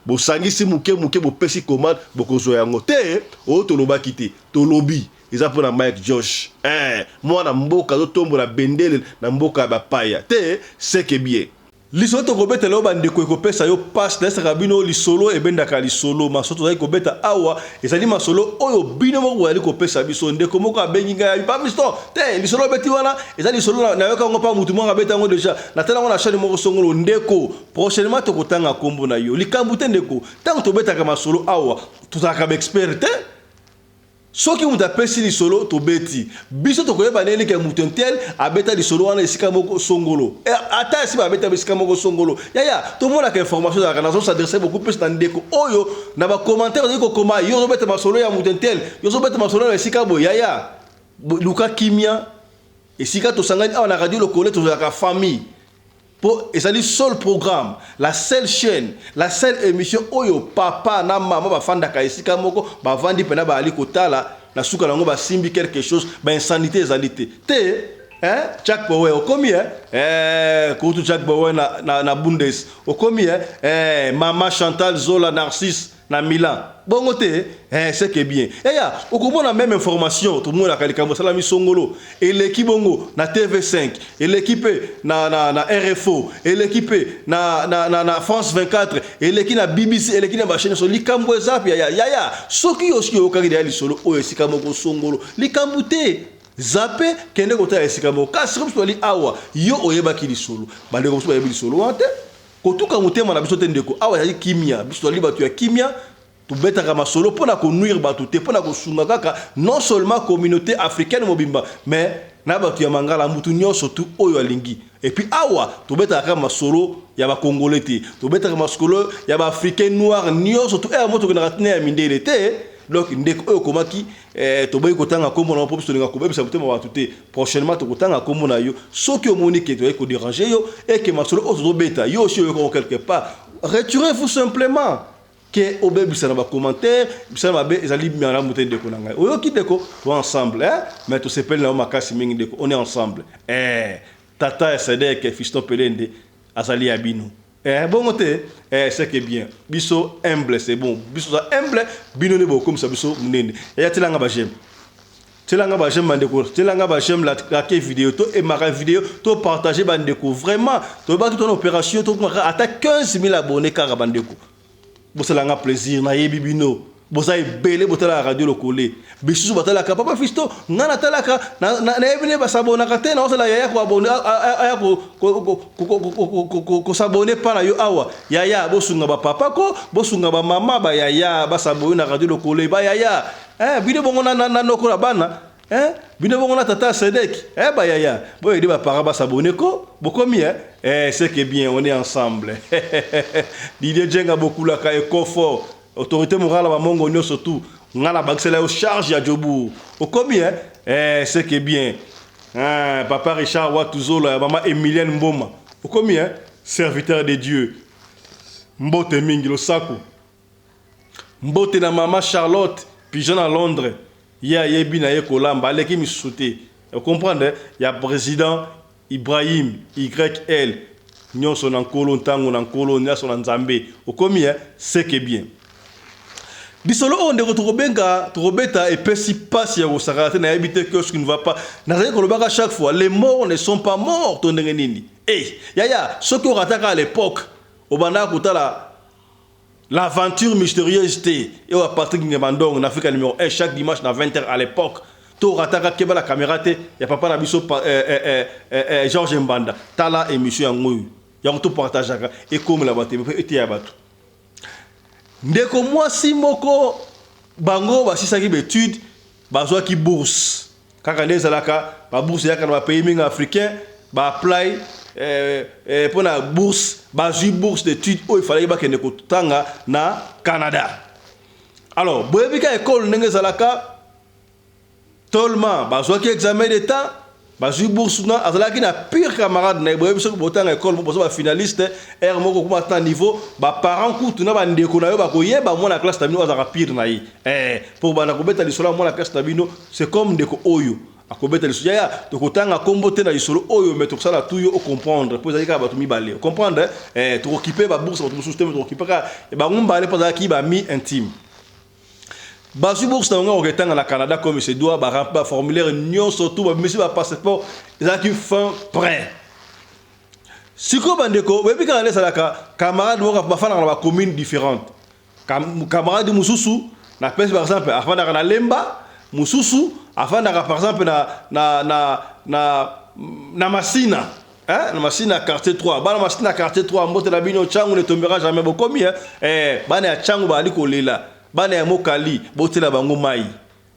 Bosangisi moke moke, bopesi commande, bokozwa yango te. Oyo tolobaki te, tolobi eza mpona Mike Josh, mwana mboka azotombola bendele na mboka ya bapaya te. Seke bien, lisolo tokobetela yo bandeko ekopesa yo pasi. Nayesaka bino, lisolo ebendaka lisolo. Masolo tozali kobeta awa ezali masolo oyo bino moko bozali kopesa biso. Ndeko moko abengi ngai, pa Fiston te, lisolo obeti wana eza lisolo nayoka yango mpa mutu moko abeta yango déjà, natala yango na chaîne moko songolo. Ndeko, prochainement tokotanga nkombo na yo, likambo te. Ndeko, ntango tobetaka masolo awa, tozalaka baexpert te. Soki moto apesi lisolo, tobeti. Biso tokoyeba ndenge ke moto un tel abeta lisolo wana esika moko songolo, ata esi babeta esika moko songolo. Yaya, tomonaka information ezalaka. Nazos'adresser beaucoup plus na ndeko oyo na bacommentaire ozali kokoma: yo ozobeta masolo ya moto un tel, yo ozobeta masolo na esika boye. Yaya, luka kimia. Esika tosangani awa na Radio Lokole, tozalaka famille, mpo ezali seul programme, la seule chaîne, la seule émission oyo papa na mama bafandaka esika moko, bavandi mpena, bazali kotala, na suka nango basimbi quelque chose. Bainsanité ezali te te, hein? Jack Bowen okomi, hein? Kutu Jack Bowen na Bundes okomi, hein? Mama Chantal Zola Narcisse na Milan, bongo te, c'est que bien. Eya, okomona même information, tomonaka likambo esalami songolo, eleki bongo na TV5, eleki mpe na RFO, eleki mpe na France 24, eleki na BBC, eleki na bachaîne nyonso. Likambo eza mpe yaya, yaya, soki yo soki oyokaki deya lisolo oyo esika moko songolo, likambo te, zape, kende kotala esika moko. Kasi soki biso tozali awa, yo oyebaki lisolo, bandeko mosusu bayebi lisolo wana te, kotuka motema na biso te. Ndeko, awa ezali kimia, biso tozali bato ya kimia. Tobetaka masolo mpo na konuire bato te, mpo na kosunga kaka non seulement communauté africaine mobimba, mais na bato ya mangala, mutu nyonso tu oyo alingi. Et puis awa tobetaka kaka masolo ya bakongolais te, tobetaka masolo ya baafricain noir nyonso tu. Eya mo tokendaka ntina ya mindele te. Donc ndeko oyo okomaki, toboyi kotanga nkombo na yo mpo biso tolinga kobebisa motema bato te. Prochainement tokotanga nkombo na yo. Soki omoni ke toyei kodéranger yo, eke masolo oyo tozobeta, yo osi oyokako quelque part, retirez-vous simplement ke obebisa na bacommentaire. Bisala mabe ezali malamu te. Ndeko na ngai, oyoki ndeko, to ensemble, hein? Mais tosepeli na yo makasi mingi ndeko, on est ensemble. Tata ya Sedek, Fiston Pelende azali ya bino, bongo te, c'est que bien. Biso humble, c'est bon, biso za humble, bino nde bokomisa biso monene. Eya, telanga baj'aime, tielanga baj'aime bandeko, tielanga baj'aime, like vidéo, to emaka vidéo, to partage bandeko. Vraiment toyebaki tona opération tokomaka ata 15 000 abonnés kaka. Bandeko, bosalanga plaisir, nayebi bino boza ebele botalaka Radio Lokole. Bisusu batalaka papa Fisto, nga natalaka, nayebi nde basabonaka te. Naosala yaya aya kos'abonner mpa na yo awa. Yaya, bosunga bapapa ko, bosunga bamama, bayaya bas'abonner na Radio Lokole. Bayaya, bino bongo na noko na bana, bino bongo na tata Sedek, bayaya, boyede baparent bas'abonner ko. Bokomi, c'est que bien, on est ensemble. Didier Djenga bokulaka ekofort, autorité morale ya bamongo nyonso tu, nga na bakisela yo charge ya Jobu, okomi, c'est que bien, papa Richard Watuzola ya mama Emilienne Mboma, okomi, serviteur de Dieu, mbote mingi, losako. Mbote na mama Charlotte Pigeon na Londres, ye ayebi na ye kolamba, aleki misusu te, ocomprendre. Ya président Ibrahim YL, nyonso na nkolo, ntango na nkolo, nyonso na Nzambe, okomi, c'est que bien. Lisolo oyo ndeko tokobenga, tokobeta, epesi mpasi ya kosakana te. Nayebi te que ce qui ne va pas. Nazali kolobaka chaque fois, les morts ne sont pas morts to ndenge nini? Yaya, soki okataka à l'époque obandaka kotala L'Aventure mystérieuse te, oyo Patrick Ngebandong na Afrika numéro 1 chaque dimanche na 20h à l'époque, to orataka Keba la caméra te ya papa na biso Georges Mbanda, tala émission yango oyo, yango topartageaka, ekomela bato mpe eteya bato. Ndeko mwasi moko, bango basisaki baétude, bazwaki bourse. Kaka nde ezalaka ba bourse eyaka na ba pays mingi africain, ba apply eh, eh, mpo na bourse, bazwi bourse d'étude oyo efalaki bakende kotanga na Canada. Alors boyebi ka ekole ndenge ezalaka tolma bazwaki examen d'état bazwi bourse na azalaki na pire camarade na ye. Boyebi soki botanga ekole moko boza bafinaliste heure moko okoma ata niveau baparent kutu na bandeko na yo bakoyeba mwana classe na bino azalaka pire na ye eh, mpo banda kobeta lisolo ya mwana classe na bino. C'est comme ndeko oyo akobeta lisolo yaya, tokotanga kombo te na lisolo oyo, mais tokosala tu yo ocomprendre mpo ezalaki kaka bato mibale ocomprendre eh, tokokipe babourse bato mosusu te, mais tokokipe kaka bango mibale mpo azalaki bami intime. Bazwi bourse na bango koketanga na Canada comme se doit, barempli baformulaire nyonso tu, babimisi bapasseport, ezalaki fin prêt. Sikoyo bandeko, boyebi kaka nde ezalaka, camarade moko bafandaka na bacommune différente. Camarade mosusu napesi par exemple afandaka na Lemba, mosusu afandaka par exemple na Masina, hein? Na Masina quartier 3. Bana Masina quartier 3, mbote na bino. Tshangu ne tombera jamais, bokomi, hein? Eh, bana ya Tshangu bazali kolela, bana ya Mokali botela bango mai,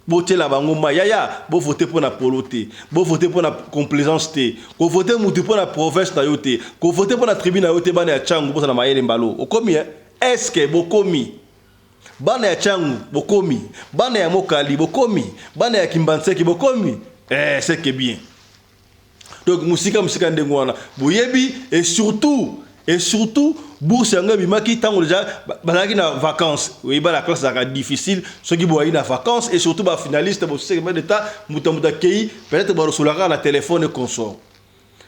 botela bango mai. Yaya, bovote mpo na polo te, bovote mpo na complaisance te, kovote mutu mpo na province na yo te, kovote mpo na tribu na yo te. Bana ya Tshangu, bozala mayele mbalo okomi, hein? Est-ce bokomi? Bana ya Tshangu bokomi, bana ya Mokali bokomi, bana ya Kimbanseke bokomi, eh, c'est que bien. Donc mosika mosika ndenge wana boyebi. Et surtout bourse yango ebimaki ntango déjà bazalaki na vacances. Oyeba na classe ezalaka difficile soki boyaki na vacances, et surtout bafinaliste boseke d'état, moto ya moto akei, peut-être balosolaka na téléphone et consort.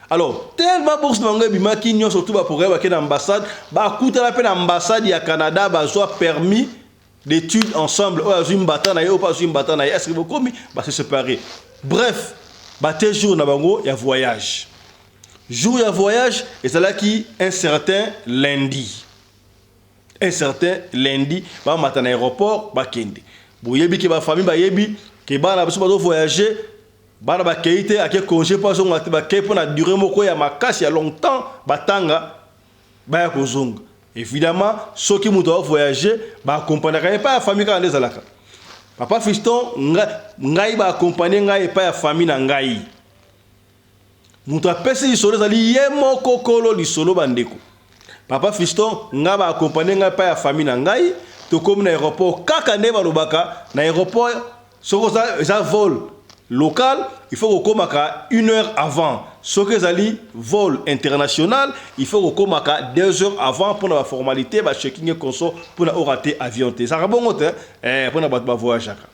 Alors tellement bourse na bango ebimaki nyonso tu, baprogramme bake na ambassade, bakutana mpe na ambassade ya Canada, bazwa permis d'études ensemble. Oyo azwi mbata na ye, oyo mpe azwi mbata na ye. Est-ce bokomi? Base séparé. Bref, bate jour na bango ya voyage. Jour ya voyage ezalaki un certain lundi, un certain lundi bamata na aéroport bakende. Boyebi ke bafamille bayebi ke bana biso bazovoyage, bana bakei te, ake congé mpo azonga te, bakei mpo na durée moko ya makasi ya longtemps, batanga baya kozonga. Évidemment soki moto azovoyage, baakompagnaka ye epai ya famille. Kaka nde ezalaka, papa fiston, ngai baakompagne ngai epai ya famille na ngai. Moto apesi lisolo ezali ye moko kolo lisolo. Bandeko, papa fiston, ngai baakompagne ngai epai ya famille na ngai. Tokomi na aéroport, kaka nde balobaka na aéroport, soki eza vol local, il faut kokomaka une heure avant. Soki ezali vol international, il faut kokomaka 2 heures avant mpona baformalité, bachecking et consort, mpona orater avion te. Ezalaka bongo te mpona bato bavoyageaka.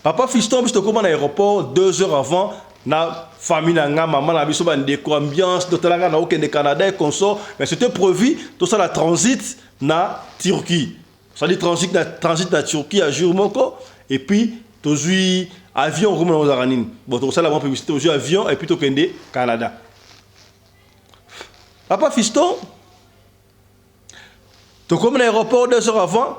Papa fiston, biso tokóma na aéroport 2 heures avant na famille na nga, mama na biso, bandeko, ambiance, totalaka na okende Canada et consort. Mais c'était prévu tosala transit na Turquie. Osali transit na Turquie ya jour moko et puis tozwi avion. Okomona ozalaka nini? Bon, tokosala mwa publicité. Tozwi avion et puis tokende Canada. Papa fiston, tokomi na aéroport 2 heures avant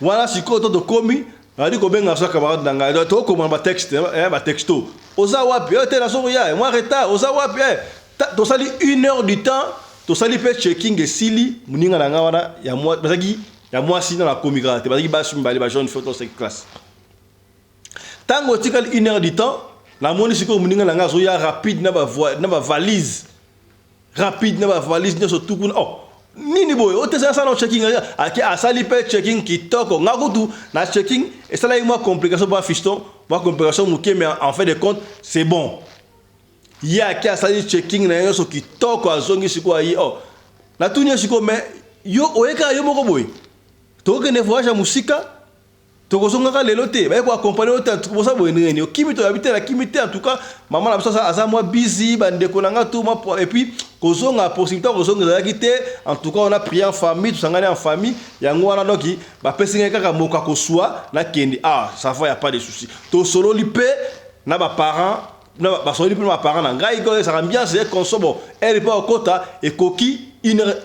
wana. Sikoyo to tokomi, nayali kobenga so camarade na ngai, tokokoma batexte, batexto: "Oza wapi?" "Oyo te, nazokoya mwa retard. Oza wapi?" Tosali une heure du temps, tosali mpe checking esili. Moninga na ngai wana bazalaki ya mwasi na nakomi kaka te, bazalaki basi mibale, bajeune fille to classe. Ntango otikali une heure du temps, namoni sikoyo moninga na ngai azoya rapide na bavalise, rapide na bavalise nyonso tu kuna. Oh, nini boye? Otesala asala checking, ake asali mpe checking kitoko. Nga kutu na checking esalaki mwa complication, mwa fiston, mwa complication moke, mais en fin de compte c'est bon. Ye ake asali checking na ye nyonso kitoko, azongi sikoyo, aye. Oh, natuni ye sikoyo: "Mais yo oyekaka yo moko boye, tokokende voyage ya mosika, tokozongaka lelo te, baye koaccompagne yo te, bosa boye ndenge nini? Okimi?" "Toyabi te, nakimi te. En tout cas mama na biso aza mwa busy, bandeko na nga tout mwa, et puis kozonga, possibilité kozonga ezalaki te. En tout cas on a prié en famille, tosangani en famille, yango wana donc bapesi ngai kaka moko ya koswa, nakende." "Ah, ça va, y a pas de souci." Tosololi mpe na baparent, basololi mpe na baparent na ngai ko ezalaka ambiance et consort. Bon, elle mpe okota ekoki une heure,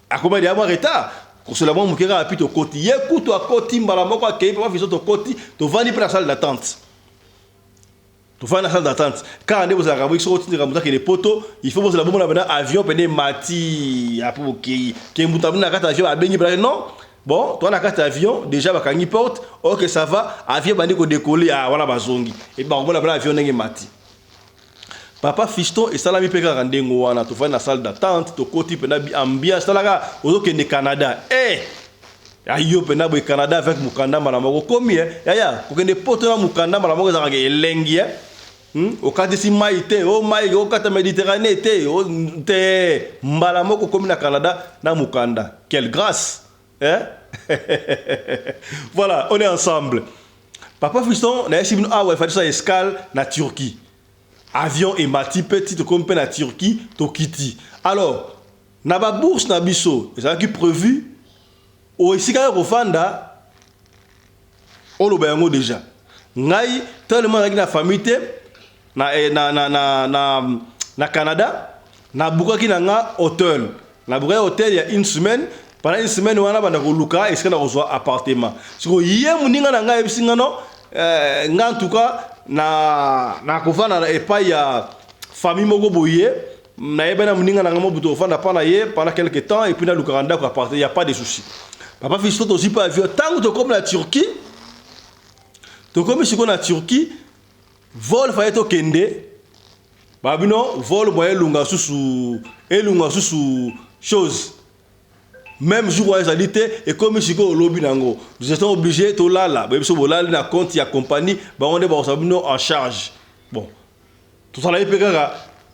akoma deya mwa retard, kosola mwa moke kaka, puis tokoti. Ye kutu akoti mbala moko, akei. Papa biso tokoti, tovandi mpe na salle d'attente, tovandi na salle d'attente. Kaka nde bozalaka boyi, soki otindika moto akende poto, il faut bozala bomona pena avion pene emati apo bokei ke moto abini na kati avion, abengi pena non. Bon, toza na kati ya avion, déjà bakangi porte, ok ça va, avion ebandi ko décoller, ah wana bazongi. Et bango na avion ndenge mati. Papa Fiston esalami mpe kaka ndenge wana, tofandi na salle d'attente, tokoti mpena ambiance, talaka ozokende Canada. Eh! Ayo mpena boye Canada avec mokanda mbala moko komi eh. Yaya, kokende poto na mokanda mbala moko ezalaka elengi eh. Okatisi mai te, o mai okata Méditerranée te, o te mbala moko komi na Canada na mokanda. Quelle grâce hein? Voilà, on est ensemble. Papa Fiston, nayesi bino awa efandi sa escale na Turquie. Avion emati mpe ti tokomi mpe na Turquie, tokiti. Alors, na ba bourse na biso ezalaki prévu o esika ya kofanda oloba yango déjà. Ngai tellement nazalaki na famille te na, eh, na, na, na, na, na Canada, nabukaki na nga hôtel. Nabukaki hôtel ya une semaine. Pendant une semaine wana banda koluka esika na kozwa appartement. Sikoyo ye moninga na ngai ayebisi nga no nga en tout cas na nakofanda na epai ya famille moko boye, nayebani na moninga na ngai mobutu, kofanda mpa na ye pendant quelque temps et puis nalukaka ndako appartement, y a pas de souci. Papa Fiston, tozwi mpe avion ntango tokomi na Turquie, tokomi sikoyo na Turquie, vol faye tokende babino vol moyen elunga susu, elunga susu chose même jour wana ezali te, ekomi sikoyo olobi nango, nous étions obligés tolala. Boyebi biso bolali na compte ya compagnie, bango nde bakozwa bino en charge. Bon, tozalaki mpe kaka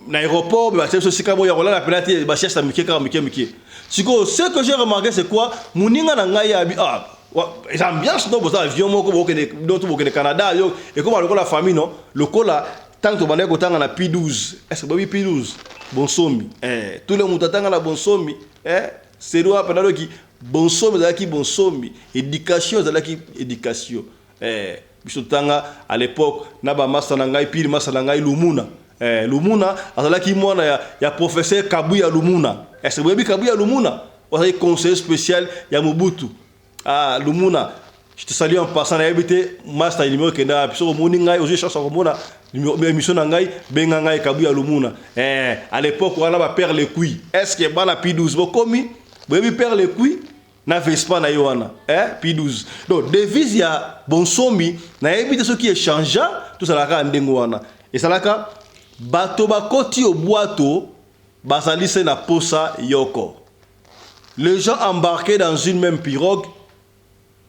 na aéroport, batia biso esika boya kolala mpena te, basieste ya mike kaka mike mike. Sikoyo ce que j'ai remarqué, c'est quoi? Moninga na ngai abi ah eza ambiance no, boza avion moko, bokende donc bokende Canada, yo ekoma lokola famille no, lokola ntango tobandaki kotanga na P12. Est ce que boyebi P12? Bonsomi eh, tous les moto atanga na Bonsomi eh, seri wana mpena loki Bonsomi ezalaki Bonsomi, éducation ezalaki éducation eh. Biso totanga à l'époque na bamasa na ngai pire, masa na ngai Lumuna eh, Lumuna azalaki mwana ya professeur Kabuya Lumuna. Est ce que boyebi Kabuya Lumuna? Azalaki conseiller spécial ya Mobutu. Ah Lumuna, je te salue en passant. Nayebi te master numéro ekenda wapi. Soki omoni ngai, ozwi chance ya komona émission na ngai, benga ngai Kabuya Lumuna eh, à l'époque wana ba père Lekui. Est ce que bana P12 bokomi boyebi père Lekui na Vespa na ye wana eh, P12? Donc devise ya Bonsomi, nayebi te soki échangea, tozalaka kaka ndenge wana ezalaka, bato bakoti obwato bazali se na posa yoko. Les gens embarqués dans une même pirogue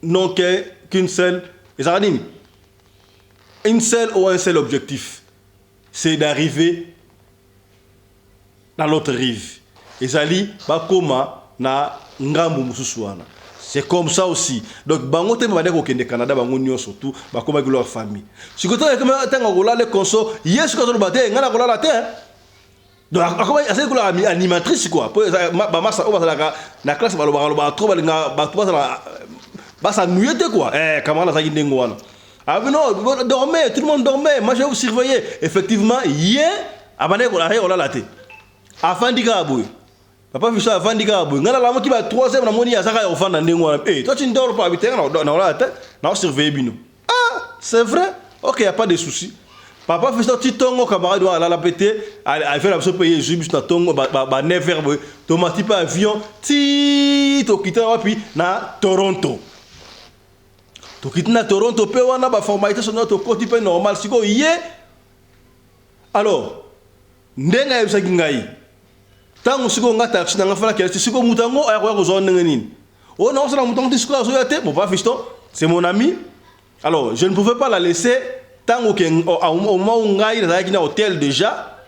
n'ont qu'une seule ezalaka nini, une seule ou un seul objectif, c'est d'arriver dans l'autre rive. Ezali bakoma na ngambu mosusu wana. C'est comme ça aussi. Donc bango te babandaki kokende Canada, bango nyonso tu bakomaki leur famille. Sikoyo ntango akolala konso ye, soki azoloba te, ngai nakolala te. Donc akoma azali kola animatrice quoi, po bamasa oyo bazalaka na classe balobaka lobaka trop, balingaka bato bazala basanuye te quoi. Eh, camarade azalaki ndenge wana. Ah non, dormez, tout le monde dormait, moi je vais vous surveiller. Effectivement, ye abandaki kolala te, afandi kaka boye. Papa Fiston avandi kaka boye, ngai nalamuki ba 3 heures, namoni aza kaka ya kofanda ndenge wana. Eh, toi tu ne dors pas? Abi te, nga nakolala te, naosurveille bino. Ah, c'est vrai, ok, y a pas de souci. Papa Fiston, ti ntongo camarade wana alala mpe te, avion na biso mpe ye ezwi biso na ntongo ba 9 heures boye, tomati mpe avion ti tokita wapi? Na Toronto. Tokiti na Toronto mpe wana baformalité sono, tokoti mpe normal. Sikoyo ye alors ndenge ayebisaki ngai, ntango sikoyo nga taxi na nga fana kele, sikoyo moto yango aya koya kozwa ndenge nini oyo naosala moto yango ti sikoyo azoya te. Bon, papa Fiston, c'est mon ami, alors je ne pouvais pas la laisser. Ntango ke au moment où ngai nazalaki na hôtel déjà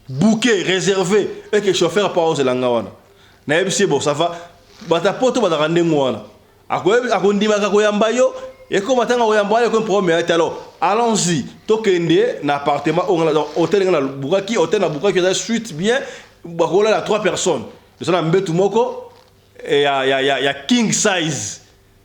booké, réservé, et que chauffeur pa ozela nga wana, nayebisi ye bon, ça va. Bato ya poto bazalaka ndenge wana, akondimaka koyamba yo, ekoma ntango akoyamba wana ekomi problème ya te. Alors allons-y, tokende na appartement oyo nga hôtel nga nabukaki. Hôtel nabukaki eza suite bien, bakolala trois personnes, eza na mbetu moko ya king size,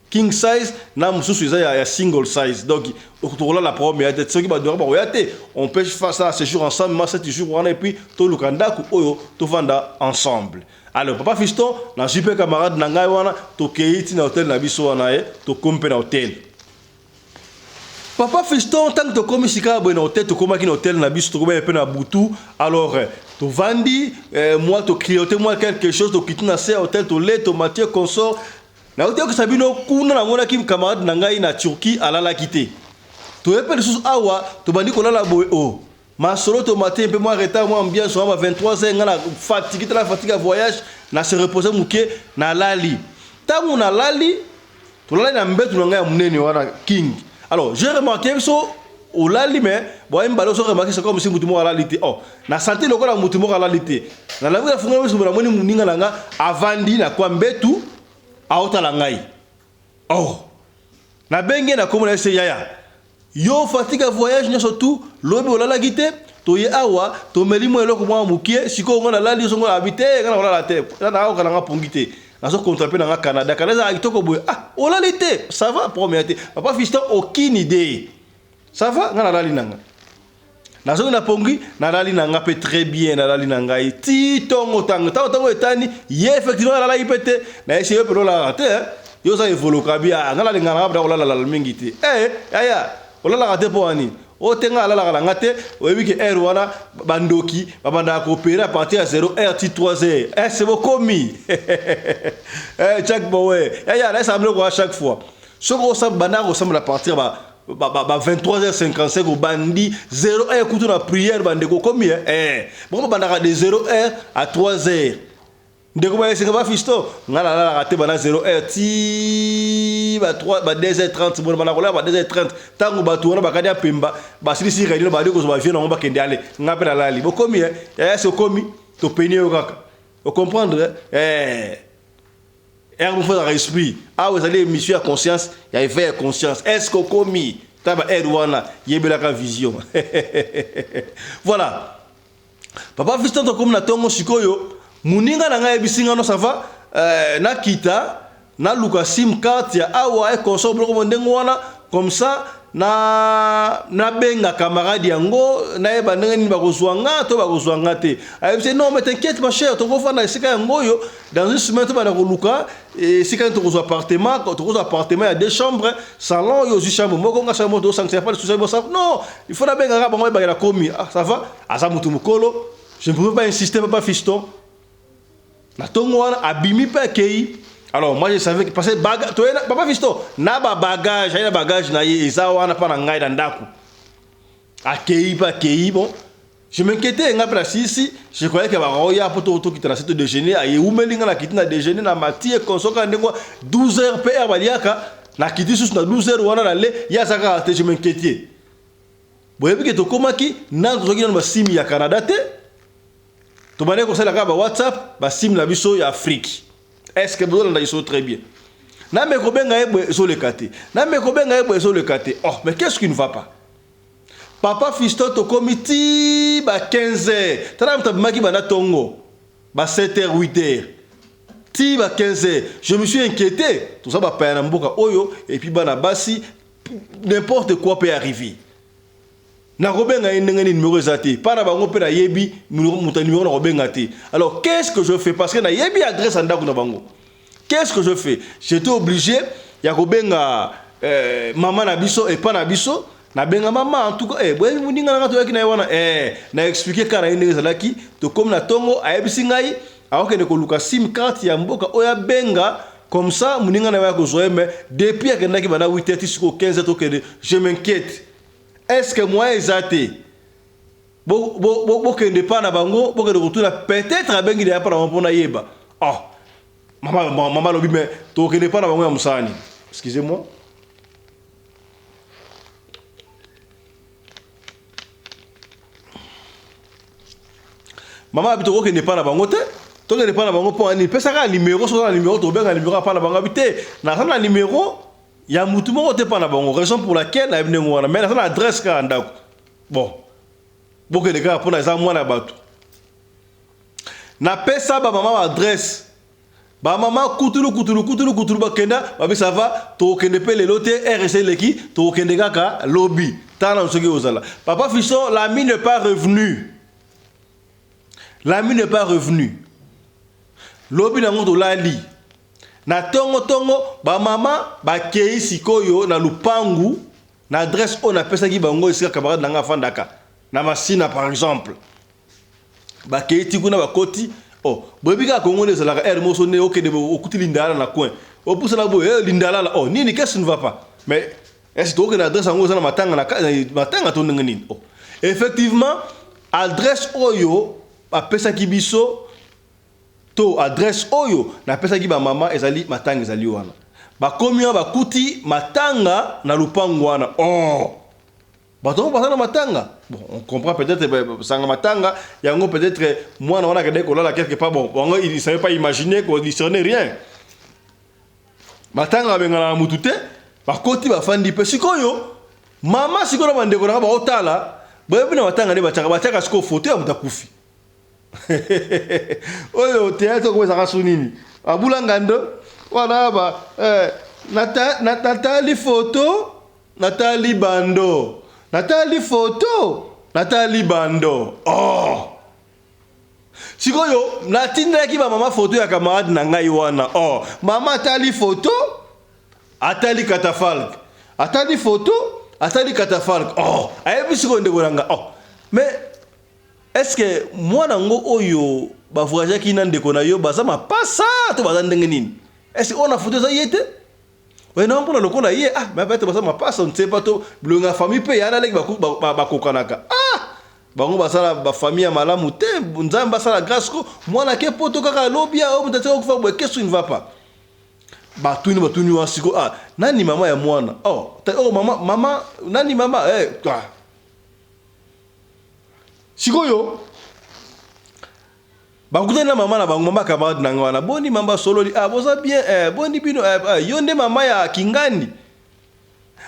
king size na mosusu eza ya single size. Donc tokolala, problème ya te. Soki badora bakoya te, on peut faire ça séjour ensemble ma 7 jours wana, et puis toluka ndako oyo tovanda ensemble. Alors papa Fiston, nazwi mpe camarade na ngai wana, tokei ti na hôtel na biso wana ye, tokomi mpe na hôtel. Papa Fiston, ntango tokomi sika boye na hôtel, tokomaki na hôtel na biso, tokomaki mpe na butu. Alors tovandi mwa toclignote mwa quelque chose, tokiti na se ya hôtel, tole tomati consort. Nauti koyokisa bino kuna namonaki camarade na ngai na Turquie alalaki te. Toye mpe lisusu awa tobandi kolala boye o oh. Masolo tomati mpe mwa retard mwa ambiance wana ba 23 heures ngai na fatigue tala fatigue ya voyage na se reposer moke nalali. Ntango nalali tolali na mbetu na ngai ya monene wana king. Alors j'ai remarqué biso olali mais boye mibale ozo remarqué c'est comme si mutu moko alali te. Oh, na senti lokola mutu moko alali te. Nalamuki nafungoli miso namoni moninga na nga avandi na kwa mbetu aotala ngai. Oh, nabengi ye na kombo na ye se yaya yo fatigue ya voyage nyonso tout lobi olalaki te toye awa tomeli mwa eloko mwa mokie sikoyo ngai nalali yo songo abi te ngai nakolala te nakoka na nga pongi te nazo kontra mpe na nga Canada Canada ezalaka kitoko boye ah olali te ça va problème ya te papa fiston aucune idée ça va ngai nalali na nga nazongi na pongi nalali na nga mpe très bien nalali na ngai ti ntongo ntango ntango ntango etani ye effectivement alalaki mpe te nayesi yo mpe olalaka te yo oza evoloka bia nga nalingaka nga mpenza kolalalala mingi te e yaya olalaka te mpo wani oyo te nga alalaka na nga te oyebi ke heure wana bandoki babandaka koopere a partir ya 0 heure ti 3 heures ese bokomi eh, Jack Bower yaya nayesaka biloko ya chaque fois soki osamba bandaka kosambela partir ba ba, ba, ba 23h55 obandi 0 heure kutu na prière bandeko okomi eh, eh. Bongo babandaka de 0 heure à 3 heures ndeko bayesinga bafisto ngai nalalaka te bana 0 heure ti ba 3 ba 2h30 bona bana kolala ba 2h30 ntango bato wana bakadi ya pemba basilisi réunion bali kozwa bavie nango bakende ale ngai mpe nalali bokomi eh? Yaya si okomi topeni yo kaka ocomprendre eh. Heure moko ezalaka esprit. Awa ezali émission ya conscience, ya éveil ya conscience. Est-ce que okomi ta ba heure wana yebelaka vision. Voilà. Papa Fiston tokomi na tongo sikoyo muninga na ngai ayebisi nga no ça va euh, nakita naluka sim carte ya awa e consort biloko mo ndenge wana comme ça na nabenga camarade yango nayeba ndenge nini bakozwa nga to bakozwa nga te ayebisi non mais t'inquiète ma chère tokofanda esika yango oyo dans une semaine tobanda koluka esika nini tokozwa appartement tokozwa appartement ya deux chambres salon oyo ozwi chambre moko nga chambre moko tokosangisa pas lisusu bosa non il faut nabengaka bango bayebakela komi ah ça va aza motu mokolo je ne pouvais pas insister papa fiston na tongo wana abimi mpe akei alors moi je savais que parce que baga toye na papa fiston na ba bagage aye na bagage na ye eza wana mpa na ngai na ndako akei mpe akei bon je m'inquiétais ngai mpe na sisi je croyais que bakoya mpo tokita na se to déjeuner aye ewumeli ngai nakiti na déjeuner na mati ekonsoka ndenge 12 heures mpe heure baliaka nakiti susu na 12 heures wana na le ye aza kaka te je m'inquiétais boyebi ke tokomaki nanu tozwaki nanu basimi ya canada te Tobandaki kosala kaka ba WhatsApp, ba sim na biso ya Afrique. Est-ce que bozolanda biso très bien? Na me kobenga ye boye ezoleka te. Na me kobenga ye boye ezoleka te. Oh, mais qu'est-ce qui ne va pas? Papa Fiston tokomi ti ba 15 heures. Tala moto abimaki banda tongo. Ba 7 heures, 8 heures. Ti ba 15 heures. Je me suis inquiété. Toza ba paya na mboka oyo et puis bana basi n'importe quoi peut arriver. Nakobenga ye ndenge nini numero eza te pa na bango mpe nayebi moto ya numero nakobenga te alors qu'est ce que je fais parce que nayebi adresse ya ndako na bango qu'est ce que je fais j'étais obligé ya kobenga euh, mama na biso epa na biso nabenga mama en tout cas eh, boyebi moninga na ngai toyaki na ye wana eh, na explike kaka na ye ndenge ezalaki tokomi na ntongo ayebisi ngai akokende koluka sim carte ya mboka oyo abenga comme ça moninga na ye akozwa ye mais depuis akendaki banda 8 heures ti sikoyo 15 heures tokende je m'inquiète Est ce que moyen eza te bokende epai na bango bokende kotuna peut-être abengi deya epai na bango mpo nayeba oh mama mama alobi mais tokende epai na bango ya mosala nini excusez moi mama abi tokokende epai na bango te tokende epai na bango mpo nini pesaka nimero soki oza na nimero tokobenga nimero epai na bango abi te naza na nimero ya mutu moko te pa na bango raison pour laquelle nayebi ndenge wana mais naza na adresse kaka ndako bon bokende kaka mpona eza mwana ya bato napesa bamama ba adresse bamama kutulu kutulu kutulu kutulu bakenda babi ça va tokokende mpe lelo te rc eleki tokokende kaka lobi tala nanu soki ozala papa fiston l'ami n'est pas revenu l'ami n'est pas revenu lobi nango tolali Na tongo tongo ba mama bakeyi sikoyo na lupangu na adresse oyo napesaki bango esika camarade na nga afandaka na Masina par exemple. Bakeyi ti kuna bakoti oh boyebi kaka Congo nde ezalaka heure moko nde okende okuti lindala na coin. Opusana boye, eh, lindalala. Oh, nini, qu'est-ce qui ne va pas? Mais est-ce que tokokende adresse yango eza na matanga na matanga to ndenge nini? Oh. Effectivement, adresse oyo bapesaki biso to adresse oyo napesaki ba mama ezali matanga ezali wana. Bakomi wana bakuti matanga na lupango wana. Oh. Bato yango baza na matanga. Bon, on comprend peut-être sanga matanga yango peut-être mwana wana akendaki kolala quelque part. Bon, bango il ne savait pas imaginer ko discerner rien. Matanga babengana na mutu te, bakoti bafandi mpe sikoyo mama sikoyo na bandeko na nga baotala boyebi na matanga nde batiaka batiaka sikoyo foto ya moto akufi oyo théâtre oyo ezalaka su nini abula ngando wana ba eh, natali foto natali bando natali foto natali bando oh sikoyo natindelaki bamama foto ya camarade na ngai wana oh mama atali foto atali catafalque atali foto atali catafalque oh ayebi sikoyo ndeko na ngai oh mais est ce que mwana yango oyo bavoyageaki na ndeko na yo baza mapasa to baza ndenge nini? Est ce que oyo na foto eza ye te? Oye na mpona lokola ye ah mais peut-être baza mapasa on ne sait pas to bilongi ya famille mpe ya na leki bakokanaka ah bango basala ba famille ya malamu te nzambe asala grâce ko mwana ke poto kaka alobi ya oyo moto atika kokufa boye qu'est-ce qui ne va pas? Batuni batuni wa siko ah nani mama ya mwana oh, oh mama mama nani mama eh ah. Sikoyo bakutani na mama na bango, mama camarade na nga wana, boni mama basololi, ah boza bien eh, boni bino eh, eh, yo nde mama ya Kingani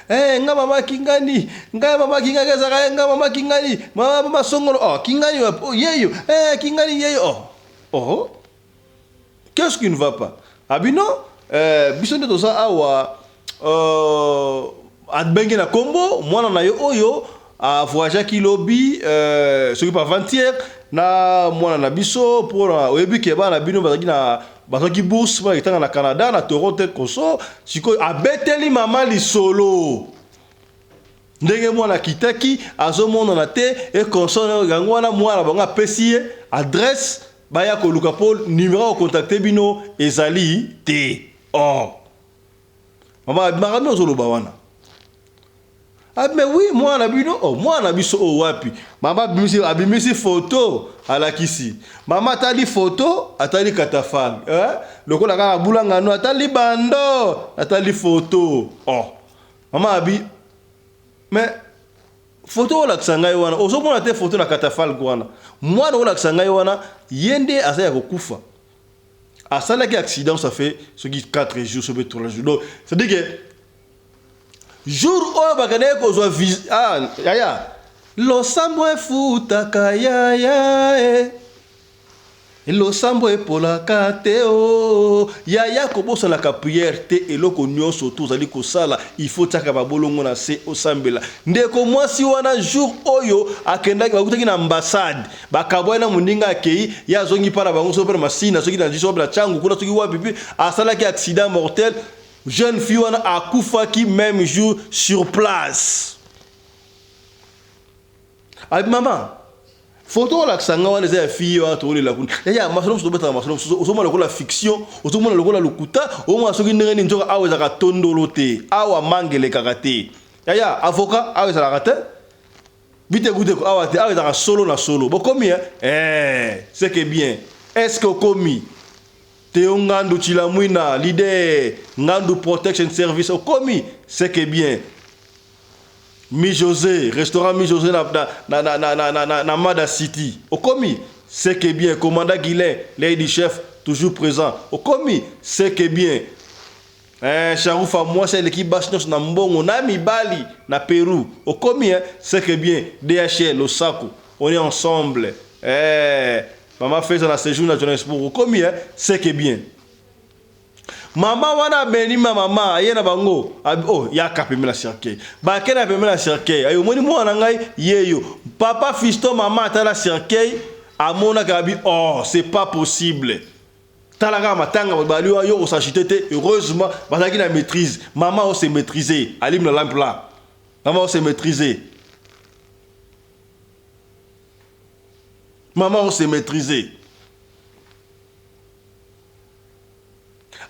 eh, nga mama Kingani, nga mama Kingani ezaka eh, nga mama Kingani, mama mama Songolo, oh Kingani oh, yeyo eh, Kingani yeyo oh oh Qu'est-ce qui ne va pas? Abino eh, biso nde toza awa euh, abenge na kombo mwana na yo oyo a voyageaki lobi euh, soki pa avant-hier na mwana na biso mpona oyebi ke bana na bino bazalaki na bazwaki bourse mpona kitanga na Canada na Toronto koso sikoyo abeteli mama lisolo Ndenge mwana akitaki azomonana te et consort yango wana mwana bango apesi ye adresse baya koluka po numero ya ko contacter bino ezali te. Oh. Mama makambo ozoloba wana. Ah mais oui mwana na bino oh mwana na biso oh wapi? Mama abimisi abimisi photo alakisi. Mama atali photo atali katafang eh? Lokola kaka bulangano atali bando atali photo oh. Mama abi mais photo olakisa ngai wana ozomona te photo na catafalque wana mwana olakisa ngai wana ye nde aza ya kokufa asalaki accident ça fait soki 4 jours soki 3 jours donc c'est à dire que jour oyo bakendaki kozwa vis ah, yaya losambo efutaka yaya eh. Losambo epolaka te oh yaya kobosanaka prière te eloko nionso to ozali kosala il faut tiaka mabolongo na se osambela ndeko mwasi wana jour oyo akendaki bakutaki na ambassade bakabwani na moninga akeyi ye azongi pa na bango soki pe na masina soki na soki na tshangu kuna soki wapi pe asalaki accident mortel jeune fille wana akufaki meme jour sur place Abi mama photo olakisa nga wana eza ya fille wana tokolela kuna yaya masolo mosusu tobetaka masolo mosusu ozomona lokola fiction ozomona lokola lokuta omona soki ndenge nini nzoka awa ezalaka tondolo te awa manga elekaka te yaya avocat awa ezalaka te bitekuteko awa te awa ezalaka solo na solo bokomi eh, eh c'est que bien est ce que okomi Theo Ngandu Tshilamwina leader Ngandu Protection Service okomi c'est que bien Mi Jose, restaurant Mi Jose na, na, na, na, na, na, na, na Mada City. Okomi, c'est que bien. Commandant Guilain, lady chef, toujours présent. Okomi, c'est que bien. Eh, Sharufa mwasi aleki basi nyonso na mbongo na mibali na Perou. Okomi, hein, c'est que bien. DHL, Osako, on est ensemble. Eh, Mama Feza na séjour na Johannesburg. Okomi, hein, c'est que bien. Mama wana amemi ma mama aye na bango abi oh yaka pembeni na cercueil bake na pembeni na cercueil ayo omoni mwana na ngai yeyo papa fiston mama atala cercueil amonaka abi oh c'est pas possible tala kaka matanga bato bali yo kosagite te heureusement bazalaki na maîtrise mama o se maîtriser alime la lampe là mama o se maîtriser mama o se maîtriser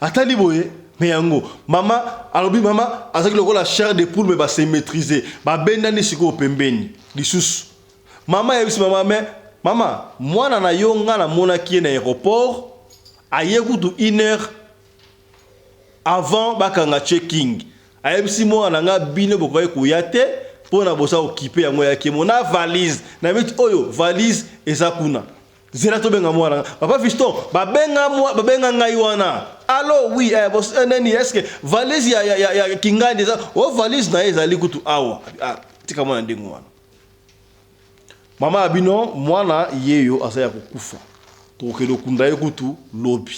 Atali boye, Mais yango mama alobi, mama azalaki lokola chair de poule, mais ba se maîtriser. Babendani sikoyo pembeni lisusu. Mama ayebisi mama: "Mais mama, mwana na yo, nga namonaki ye na aéroport, aye kutu une heure avant bakanga checking. Ayebisi mwana na nga bino bokoki koya te mpo na boza okipe yango. Yaki mo na valise na miti oyo, valise eza kuna. Zela tobenga mwana nga." Papa Fiston, babenga babenga ngai wana: "Allo, oui, eh, bos, eh, nani, est ce que valise ya kingandi eza o valise na ye ezali kutu awa?" Ah, tika mwana ndenge wana. Mama ya bino, mwana yeyo aza ya kokufa, tokokende okunda ye kutu lobi.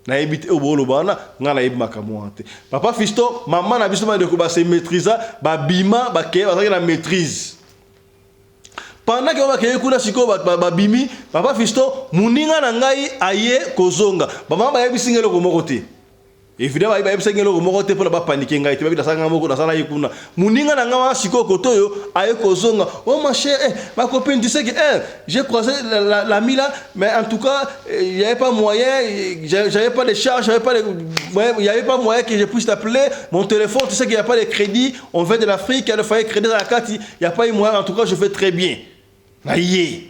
Nayebi te oyo booloba wana, ngai nayebi makambo wana te. Papa Fiston, mama na biso, bandeko base maîtrisa, babima, bakeye, bazalaki na maîtrise pendant ke bakeye kuna. Sikoyo babimi. Papa Fiston, moninga na ngai aye kozonga. Bamama bayebisi ngai eloko moko te. Évidemment, bayebisaki ngai eloko moko te mpona bapanike ngai te. Babi nasala ngai moko, nasala ye kuna. Moninga na ngai wana sikoyo koto oyo aye kozonga: "Oh ma chère, eh, ma copine, tu sais que eh, j'ai croisé l'ami là, mais en tout cas il y avait pas moyen, j'avais pas de charge, j'avais pas de, il y avait pas moyen que je puisse t'appeler. Mon téléphone, tu sais qu'il y a pas de crédit, on vient de l'Afrique, il y a le foyer crédit dans la carte, il y a pas eu moyen. En tout cas, je fais très bien na ye,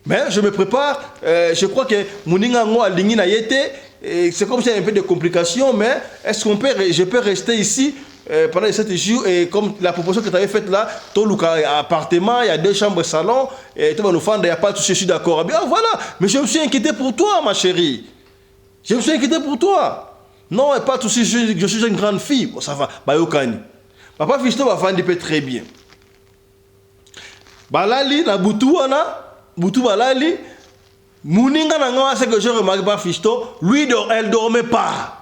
mais je me prépare, je crois que moninga yango alingi na ye te et c'est comme s'il y a un peu de complications, mais est-ce qu'on peut, je peux rester ici pendant les 7 jours? Et comme la proposition que tu avais faite là, toluka appartement, il y a deux chambres, salon, et tout va nous fendre, il n'y a pas de souci, je suis d'accord." Ah bien, voilà, mais je me suis inquiété pour toi, ma chérie. Je me suis inquiété pour toi. Non, et pas de souci, je suis une grande fille. Bon, ça va, bayokani. Papa Fiston bafandi peut très bien. Balali na butu wana, butu balali, moninga na nga, ce que je remarque pas, Fiston, lui, elle dormait pas.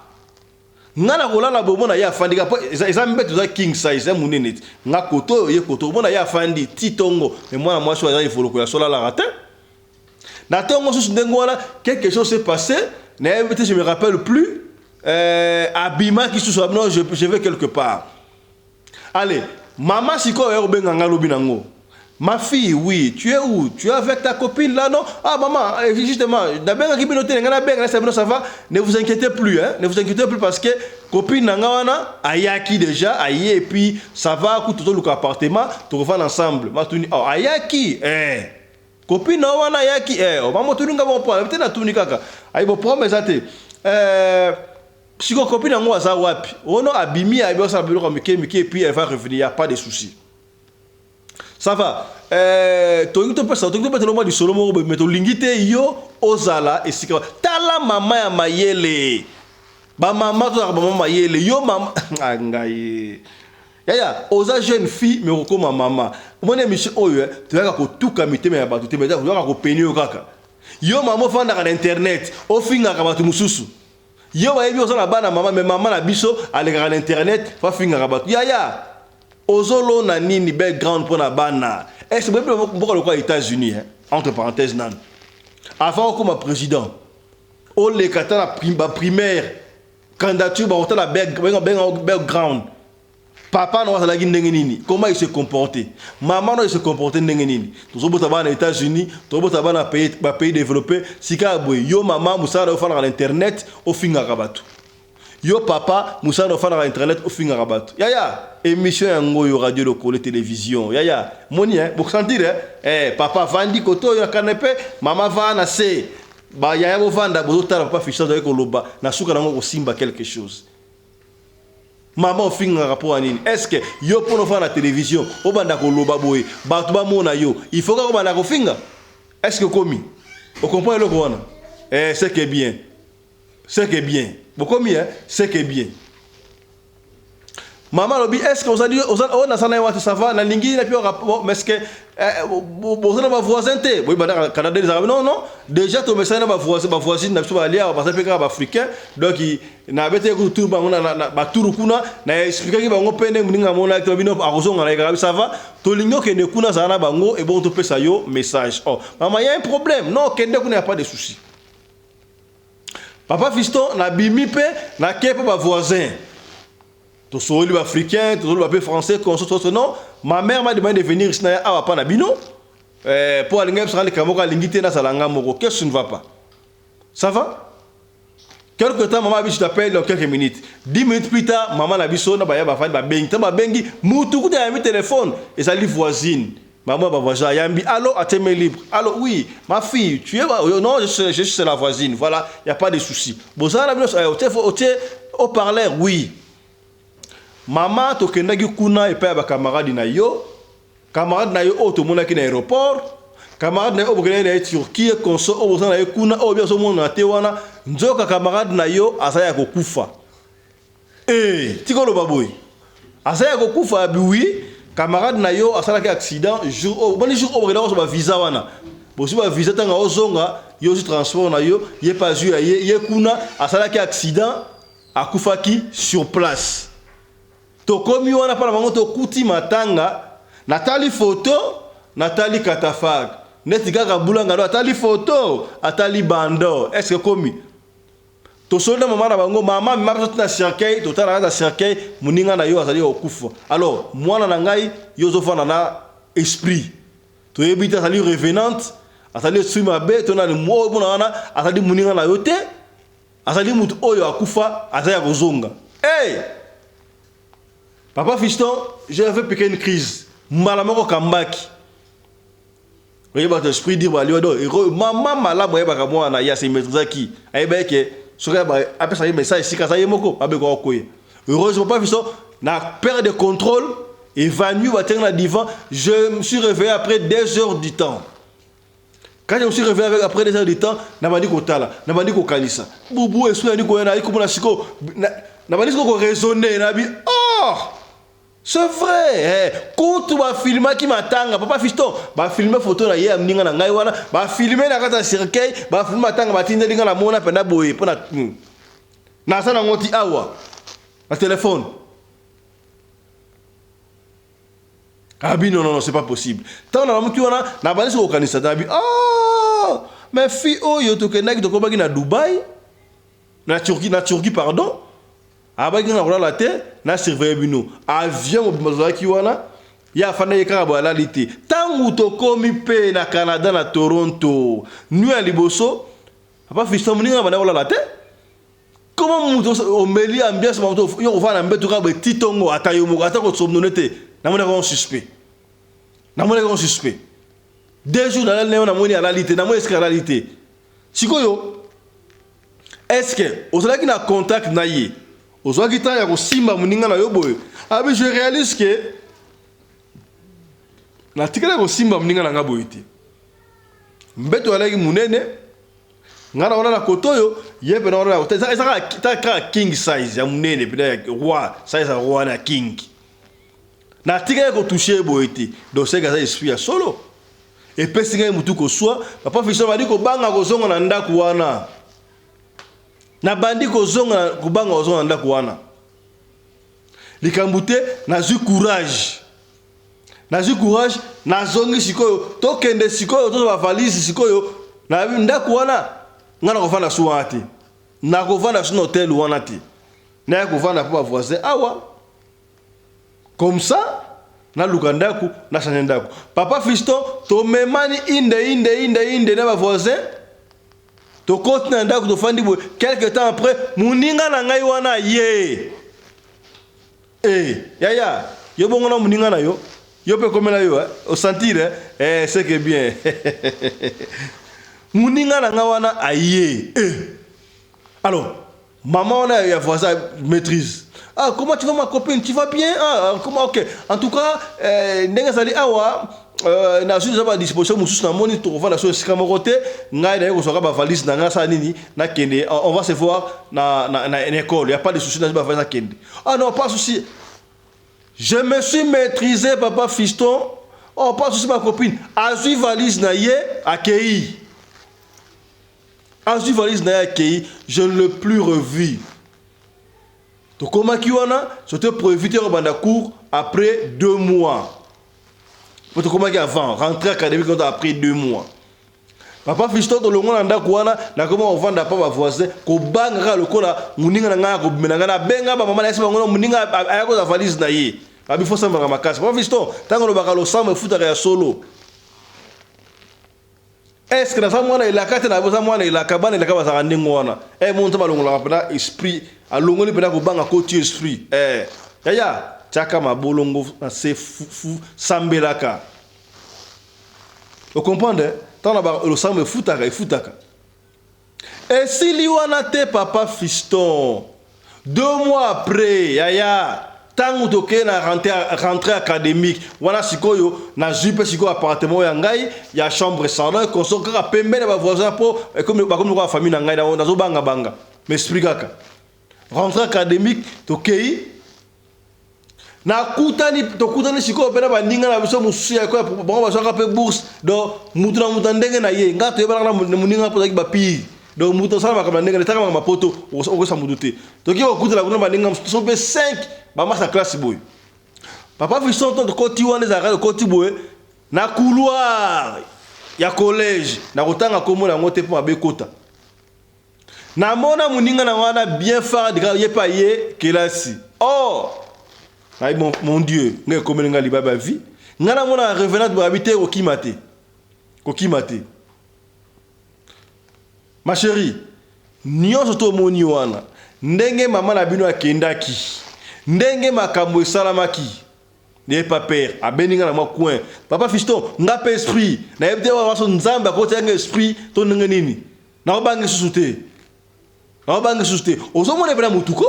Nga na kolala boye, mona ye afandi kaka po eza mbeto, eza king size ya monene ti nga koto oyo, ye koto. Omona ye afandi ti ntongo. Me mwana mwasi oyo aza evoloko ya solo, alalaka te. Na ntongo susu ndenge wana, quelque chose s'est passé, nayebi te, je me rappelle plus. Abimaki susu: "Non, je vais quelque part." Allez, mama sikoyo aye kobenga nga lobi nango: "Ma fille, oui, tu es où? Tu es avec ta copine là, non?" "Ah maman, justement, nabengaki bino te, nga nabenga nasa bino, ça va, ne vous inquiétez plus, hein, ne vous inquiétez plus parce que copine na nga wana ayaki déjà, aye, et puis ça va, kutu tozoluka appartement, tokovanda ensemble." Matuni: "Oh, ayaki, eh copine na wana ayaki, eh?" "Oh, mama, otuni nga bon point te, natuni kaka." Ayi bo problème eza te. Sikoyo copine yango aza wapi? Ono abimi, ayebi osala biloko ya mike mike et puis elle va revenir, y a pas de souci, ça va. Tolingi topesa, tolingi tobetela mwa lisolo moko boye, me tolingi te yo ozala esika. Tala mama ya mayele, bamama tozalaka bamama mayele. Yo mama, ah, ngai yaya, oza jeune fille mais okokoma mama. Omoni émission oyo, eh, toyaka kotuka mitema ya bato te, mais toyaka kopeni yo kaka. Yo mama ofandaka na internet, ofingaka bato mosusu. Yo bayebi oza na bana mama, mais mama na biso alekaka na internet, fafingaka bato. Yaya, ozolona nini background mpo na bana? Est boyebi mboka lokola États-Unis, hein? Entre parenthèse nanu, avant okoma président, oleka ata na baprimaire, candidature, bakotala background. Papa na azalaki ndenge nini? Comment il se comportait? Mama no, il se comportait ndenge nini? Tozobota bana na États-Unis, tozobota bana bapays développé. Sika boye, yo mama, mosala na ofandaka na internet, ofingaka bato. Yo papa, mosala na ofandaka na internet, ofingaka bato. Yaya, émission yango oyo, Radio Lokole Télévision. Yaya, moni, hein, bosentir, hein? Eh, papa avandi kote oyo na canapé, mama va na se, bayaya bovanda, bozotala papa Fiston azali koloba. Na suka nango kosimba quelque chose. Mama, ofingaka mpo ya nini? Est ce que yo, mpona ofanda na télévision, obanda koloba boye, bato bamona yo, il faut kaka obanda kofinga? Est ce que komi ocomprend eloko wana? Eh, c'est que bien, c'est que bien, bokomi, hein? C'est que bien. Mama alobi: "Est ce que ozali oyo nasala ye wate, ça va, nalingi napi, mais est ce que boza na bavoisin te?" Boyi banda Canada ezalaka. "Non, non, déjà tomesani na bavoisine na biso, balia, baza mpe kaka baafricain. Donc nabetaki kutu tour bango batour kuna, na expliquaki bango mpe ndenge moninga amonaki te bino akozonga na ye kaka. Ça va, tolingi okende kuna, azala na bango, ebongo topesa yo message." "Oh mama, y a un problème?" "Non, okende kuna, y a pas de souci." Papa Fiston, nabimi mpe, nakei mpe bavoisin, tosoli baafricain, tosoli bape français, conso. "Non, ma mère m'a demandé de venir ici na ye awa pa na bino mpo alingi bisaka likambo moko, alingi te nazala nga moko. Qu'est-ce qui ne va pas? Ça va." Quelque temps mama biso t'appelle dans quelques minutes. 10 minutes plus tard mama na biso na baya bafandi babengi. Tango babengi mutu kuta ayambi téléphone ezali voisine. Maman ba voisin ayambi allo ateme libre. Allo oui, ma fille, tu es non, je suis, je suis la voisine. Voilà, il y a pas de souci. Bozala na bino otie otie au parleur oui. Mama tokendaki kuna epai ya ba camarade na yo. Camarade na yo oyo tomonaki na aeroport, camarade na yo oyo bokendaki na ye Turquie, conso oyo boza na ye kuna oyo biso omonana te wana, nzoka camarade na yo aza ya kokufa. Eh, tika oloba boye. Aza ya kokufa abi oui, camarade na yo asalaki accident jour oyo, boni jour oyo bokendaki kozwa ba visa wana. Bozwi ba visa ntango ozonga, yo ozwi transport na yo, ye pe azwi ya ye, ye kuna asalaki accident, akufaki sur place. Tokomi wana pa na bango tokuti matanga natali photo natali catafalque neti kaka bula ngado atali photo atali bando est ce que komi tosoli na mama na bango mama mema biso tina cercueil totala kaka cercueil moninga na yo azali kokufa alors mwana na ngai yo ozofanda na esprit toyebi te azali revenante azali esprit mabe to nani oyo mona wana azali moninga na yo te Azali mutu oyo akufa aza ya kozonga. Hey! Papa Fiston, j'avais piqué une crise. Mbala moko kambaki. Oyeba to esprit dire baliwa do. Mama malamu ayebaka mwana ya se maîtrisaki. Ayebaki ke soki apesa ye message sika aza ye moko abeko akoya. Heureusement papa Fiston na perte de contrôle évanoui batenga na divan, je me suis réveillé après 2 heures du temps. Quand je me suis réveillé avec, après des heures de temps, nabandi kotala, nabandi kokanisa. Bubu esprit nabandi koya na komona siko nabandi siko ko raisonner nabi oh c'est vrai eh, kutu bafilmaki matanga papa fiston bafilme photo na ye ya mninga na ngai wana bafilme na kati ya cercueil bafilme matanga batindeli ngai namona mpenza boye mpo na naza nango ti awa na telefone Abi non non non c'est pas possible. Tango nalamuki wana nabandi soki kokanisa nabi oh mais fille oyo tokendaki tokomaki na Dubaï na Turquie na Turquie pardon abaki na kolala te na surveiller bino avion mobimba tozalaki wana ye afandaki kaka boye alali te ntango tokomi mpe na Canada na Toronto nuit ya liboso papa fiston moninga na banda kolala te Comment mutu omeli ambiance moto yo kovanda na mbeto kaka boye ti tongo ata yo moko ata kosomnone te namonaki yango suspect namonaki yango suspect deux jours nalali na yo namoni alali te namoni esika alali te sikoyo est ce que ozalaki na contact na ye ozwaki temps ya kosimba moninga na yo boye abi je réalise que natikali kosimba moninga na nga boye te mbeto alaki monene Nga na wana na kote oyo ye mpe na wana na kote eza kaka kaka king size ya munene mpe ya roi size ya roi na king natikaki kotouche ye boye te donc seke aza esprit ya solo epesi ngai motu koswa papa fiston bandi kobanga kozonga na ndako wana nabandi kozonga kobanga kozonga na ndako wana likambo te nazwi courage Nazwi courage, nazongi sikoyo, tokende sikoyo, tozwa ba valise sikoyo na ndako wana, ngai nakovanda su wana te, nakovanda su na hotel wana te, naya kovanda mpo ba voisin awa, comme ça naluka ndako, na change ndako. Papa Fiston, tomemani inde inde inde inde na ba voisin, tokoti na ndako, tofandi boye, quelque temps après, moninga na ngai wana ye Eh yaya yo bongo na muninga na yo yo pe komela yo eh o sentir eh eh c'est que bien muninga na nga wana aye eh alors maman wana ya voisin maîtrise ah comment tu vas ma copine tu vas bien ah, ah comment ok en tout cas eh, ndenge ezali awa euh, nazwi deja badisposition mosusu namoni tokovanda so esika moko te ngai naye kozwaka bavalise na ngai asala nini nakende on va se voir na, na, na, na école ya pas de souci nazwi bavalise nakende Ah non, pas souci. Je me suis maîtrisé, papa fiston. Oh, pas souci, ma copine. Azui valise na ye, akei. Azui valise na ye, akei. Je ne l'ai plus revu. Tokomaki wana, c'était pour éviter kobanda cours après deux mois. Po tokomaki avant, rentrée académique après deux mois. Papa Fiston tolongwa na ndako wana nakoma kovanda pa ba voisin kobanga kaka lokola moninga na ngai akobimela ngai nabenga ba mama nayesi bango moninga aya kozwa valise na ye babi fo sambaka makasi. Papa Fiston ntango olobaka losambo efutaka ya solo. Est ce que naza mwana elaka te? Naza mwana elaka. Bana elaka bazalaka ndenge wana. Eh, mo Nzambe alongolaka mpena esprit, alongoli mpena kobanga, koti esprit. Eh, yaya, tiaka mabolongo na se, fu, sambelaka. Ocomprendre? Ntango na losambo efutaka, efutaka. Esili wana te, papa Fiston. 2 mois après, yaya, ntango tokei na rentrée académique wana, sikoyo nazwi mpe sikoyo appartement ya ngai ya chambre, salon, consort, kaka pembeni ya bavoisin, mpo bakomi lokola famille na ngai. Nazobangabanga, mais esprit kaka. Rentrée académique, tokei, nakutani, tokutani sikoyo mpe na baninga na biso mosusu ya ekoya. Bango bazwaka mpe bourse. Donc mutu na mutu na ndenge na ye. Nga toyebanaka na moninga mpo ozalaki bapire. Donc mutu asala makambo na ndenge na etaka makambo poto, okosa mutu te. Toki kokutana kuna, baninga mosusu so mpe 5 bamasa classe boye. Papa Fiston, to tokoti wana, ezalaka tokoti boye na couloir ya collège. Na kotanga nkombo na yango te mpo mabe ekota. Namona moninga na wana bien fard, ye mpe aye kelasi. Or nayi, mon Dieu, ngai ekomeli ngai libabe ya vie. Ngai namona revenant, babi te, kokima te, kokima te, ma chérie. Nyonso tomoni wana, ndenge mama na bino akendaki, ndenge makambo esalamaki, ye pa père abendi nga na mwa coin. Papa Fiston, nga mpe esprit nayebi te waso Nzambe akotianga esprit to ndenge nini. Naobanga lisusu te, naobanga lisusu te. Ozomona mpe na motu ko,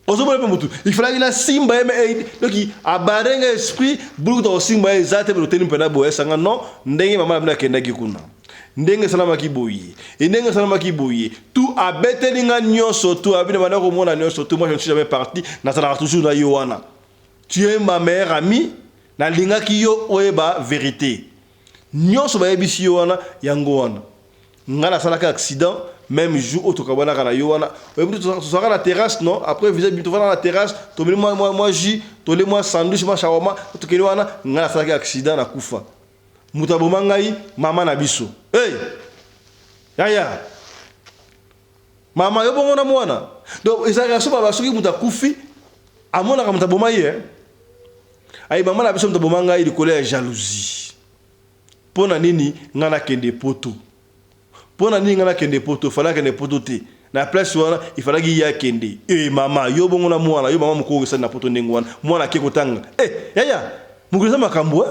ozomona mpe motu, il fallaki nasimba ye. Me donc abarenga esprit bulukuta kosimba ye eza te. Toteli mpena boye, esanga non, ndenge mama na bino akendaki kuna, ndenge esalamaki boye, e ndenge esalamaki boye, tout abeteli nga nyonso, tout abino banda komona nyonso tout. Moi, je ne suis jamais parti, nazalaka toujours na yo wana. Tu es ma meilleure amie. Nalingaki yo oyeba vérité nyonso bayebisi yo wana. Yango wana nga nasalaki accident même jour oyo tokabwanaka na yo wana. Oyebi, tozalaka na terrasse, non? Après visa, tovanda na terrasse, tomeli mwa jus, tole mwa sandwich, mwa shawarma, tokende wana. Nga nasalaki accident, nakufa. Moto aboma ngai, mama na biso. Hey! Yaya, mama yo bongo na mwana. Donc ezalaka so baba, soki moto akufi, amonaka moto aboma ye. Ayi, mama na biso moto aboma ngai likolo ya jalousie. Mpo na nini ngai nakende poto? Mpo na nini ngai nakende poto? Fallait akende poto te. Na place wana ifalaki ye akende. E mama yo bongo na mwana yo, mama mokoko esali na poto ndenge wana, mwana ake kotanga. E yaya, mokili eza makambo e.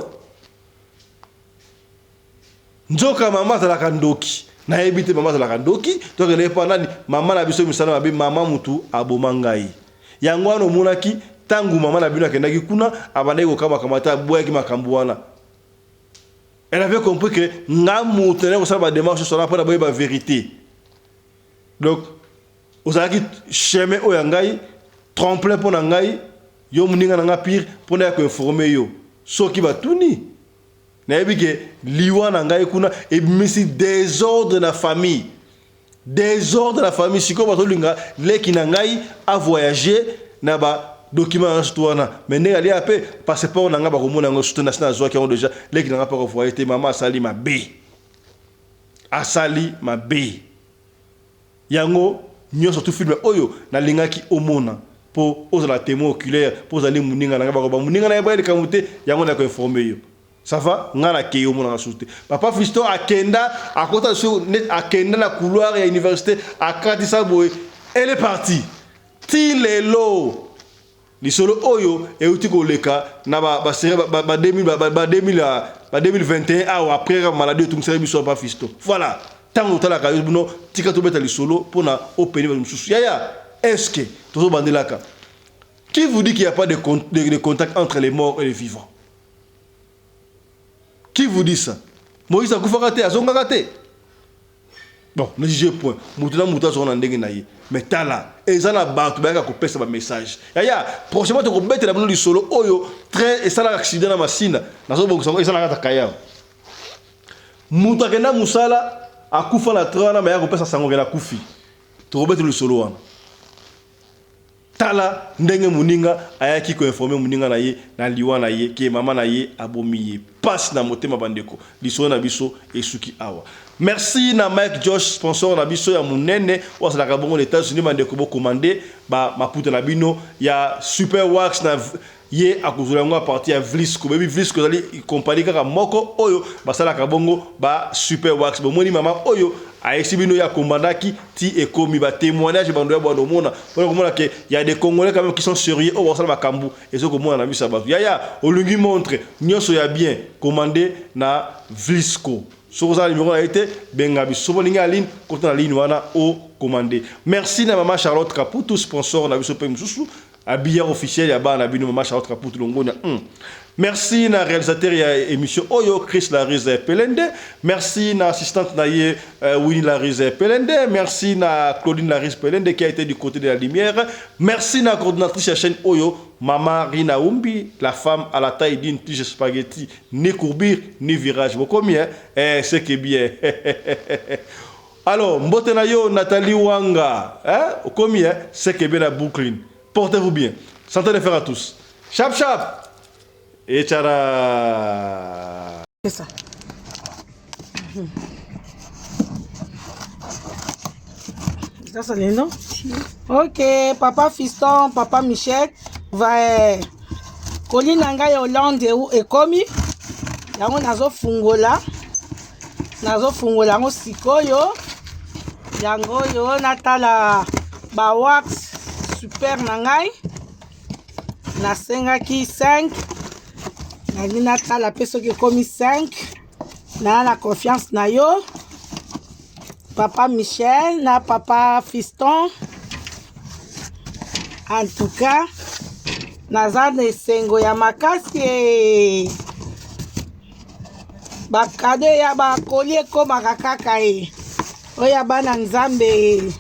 Nzoka mama azalaka ndoki. Nayebi te mama azalaka ndoki. Tokende epa nani? Mama na biso misala mabe. Mama mutu aboma ngai. Yango wana omonaki ntango mama na bino akendaki kuna, abandaki kokamakama te, aboyaki makambo wana. Elle avait compris que nga moto naye kosala badémarche nyonso wana mpona boyeba vérité. Donc ozalaki chemin oyo ya ngai, tremplin mpo na ngai, yo moninga na nga pire, mpona ya koinformer yo soki batuni. Nayebi ke liwa na ngai kuna ebimisi désordre na famille, désordre na famille. Sikoyo bazolinga leki na ngai avoyage na ba document nyonso to wana, mais ndenge alia mpe passeport na ngai, bakomona yango surtout nasi nazwaki yango déjà. Leki na ngai mpe akovoyage te. Mama asali mabe, asali mabe. Yango nyonso tu film oyo nalingaki omona mpo ozala témoin oculaire, mpo ozali moninga na ngai. Bakoba moninga na ye boya likambo te. Yango na koinformer yo. Ça va, ngai nakei, omonaka susu te. Papa Fiston akenda, akota su, akenda na couloir ya université, akatisa boye, elle est partie. Ti lelo lisolo oyo euti koleka na basérie ba 2021 awa, après maladie etungisaki biso. Papa Fiston, voilà, ntango otalaka yo bino, tika tobeta lisolo mpona openi bato mosusu. Yaya, est ce que tozobandelaka? Qui vous dit qu'il n'y a pas de contact entre les morts et les vivants? Qui vous dit ça? Moïse akufaka te, azongaka te. Bon, ne juge point. Moto na moto azonga na ndenge na ye. Mais tala, eza na bato bayaka kopesa bamessage. Yaya, prochainement tokobetela bino lisolo oyo train esalaka accident na Masina. Nazobongisa yango, eza na kati ya kayao. Moto akenda mosala, akufa na train wana, baya kopesa sango kende akufi. Tokobetela lisolo wana. Tala ndenge moninga ayaki koinformer moninga na ye na liwa na ye, ke mama na ye abomi ye. Pasi na motema, bandeko. Lisolo na biso esuki awa. Merci na Mike Josh, sponsor na biso ya monene oyo azalaka bongo na États-Unis. Bandeko, bokomande bamaputa na bino ya Super Wax na Ye akozwela yango à partir ya Vlisco. Boyebi Vlisco ezali compagnie kaka moko oyo basalaka bongo ba super wax. Bomoni mama oyo ayesi bino ye akombandaki ti ekomi ba témoignage bando ya bwando omona pona komona ke ya des Congolais quand même qui sont sérieux oyo basala makambo ezo komona na miso ya bato. Yaya olingi montre nyonso ya bien commande na Vlisco. Soki oza na numero na ye te benga biso. Soki olingi en ligne kota na ligne wana o commander. Merci na mama Charlotte Kaputu sponsor na biso pe mosusu. Habilleur officiel ya bana na bino mama Charlotte Kaputu longonya. Hum. Merci na réalisateur ya émission oyo Chris Larise Pelende. Merci na assistante na ye euh, Winnie Larise Pelende. Merci na Claudine Larise Pelende qui a été du côté de la lumière. Merci na coordinatrice ya chaîne oyo Mama Rina Umbi, la femme à la taille d'une tige spaghetti, ni courbure ni virage. Bokomi hein? Eh, c'est que bien. Alors, mbote na yo Nathalie Wanga, hein? Okomi hein? C'est que bien à Brooklyn. Portez-vous bien. Santé de fer à tous. Chap chap. Et tchara. C'est ça. Ça, c'est le nom? Ok, papa Fiston, papa Michel, va eh, colis na ngai ya Hollande ekomi yango nazofungola nazofungola yango sikoyo yango oyo natala ba wax super na ngai nasengaki 5 nalingi natala mpe soki ekomi 5 naa na confiance na yo papa michel na papa fiston en tout cas naza na esengo ya makasi e bakado ya bakoli ekomaka kaka e oyo ya bana nzambe e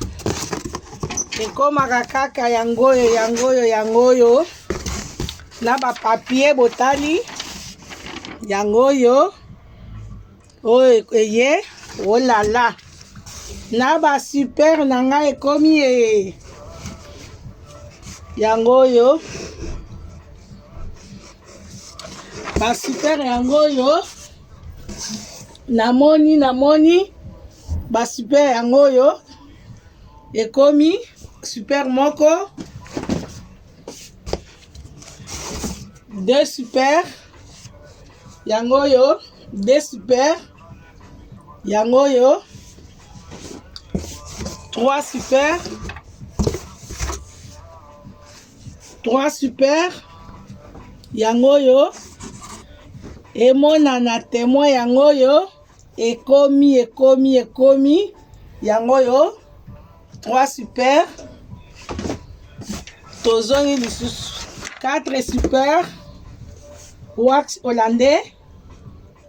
ekomaka kaka yango oyo yango oyo yango oyo na bapapie botali yango oyo oyo eye olala na basuper na ngai ekomi e yango oyo basuper yango oyo namoni namoni basuper yango oyo ekomi super moko deux super yango oyo deux super yango oyo trois super 3 super yango oyo emonana temoin yango oyo ekomi ekomi ekomi yango oyo 3 super tozongi lisusu 4 super wax hollandais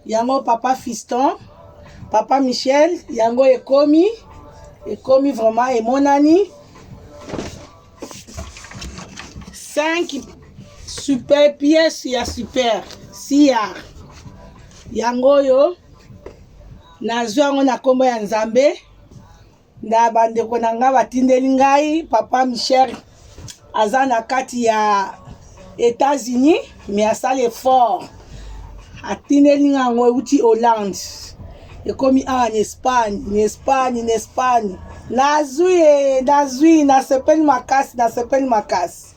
yango papa fiston papa michel yango ekomi ekomi vraiment emonani 5 super pièce ya super siar yango oyo nazwi yango na nkombo ya nzambe na bandeko na ngai batindeli ngai papa michel aza na kati ya États-Unis mais asali effort atindeli ngai yango euti Hollande ekomi awa na Espagne na Espagne na Espagne nazwi e nazwi nasepeli makasi nasepeli makasi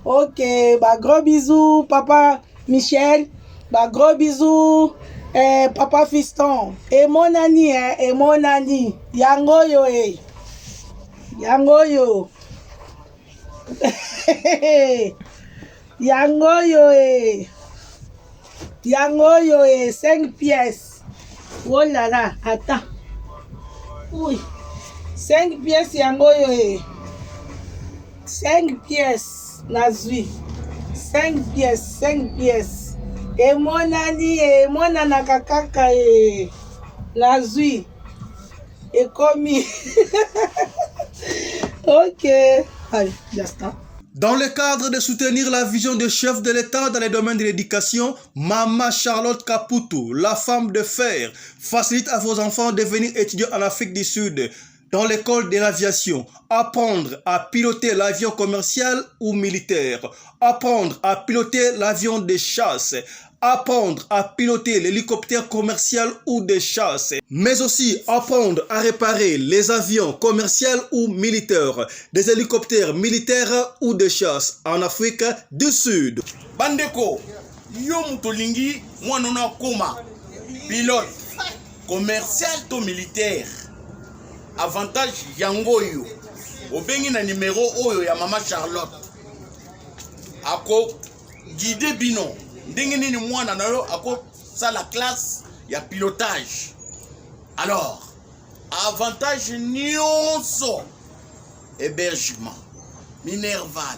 ok ba gros bisous papa Michel ba gros bisous eh, papa Fiston emonani eh, emonani yango oyo e yango oyo yango oyo e yango oyo e 5 pièces olala ata ui 5 pièces yango oyo e 5 pièces nazwi 5 pièces 5 pièces emonani emonanaka kaka e nazwi ekomi ok allez Justin. Dans le cadre de soutenir la vision du chef de l'État dans les domaines de l'éducation, Mama Charlotte Kaputu, la femme de fer, facilite à vos enfants de venir étudier en Afrique du Sud. Dans l'école de l'aviation, apprendre à piloter l'avion commercial ou militaire, apprendre à piloter l'avion de chasse, apprendre à piloter l'hélicoptère commercial ou de chasse, mais aussi apprendre à réparer les avions commerciaux ou militaires, des hélicoptères militaires ou de chasse en Afrique du Sud. Bandeko, yo moto olingi mwana no akoma pilote commercial to militaire, avantage yango oyo obengi na numero oyo ya mama Charlotte, ako guide bino ndenge nini mwana na yo akosala classe ya pilotage. Alors avantage nyonso, hébergement, minerval,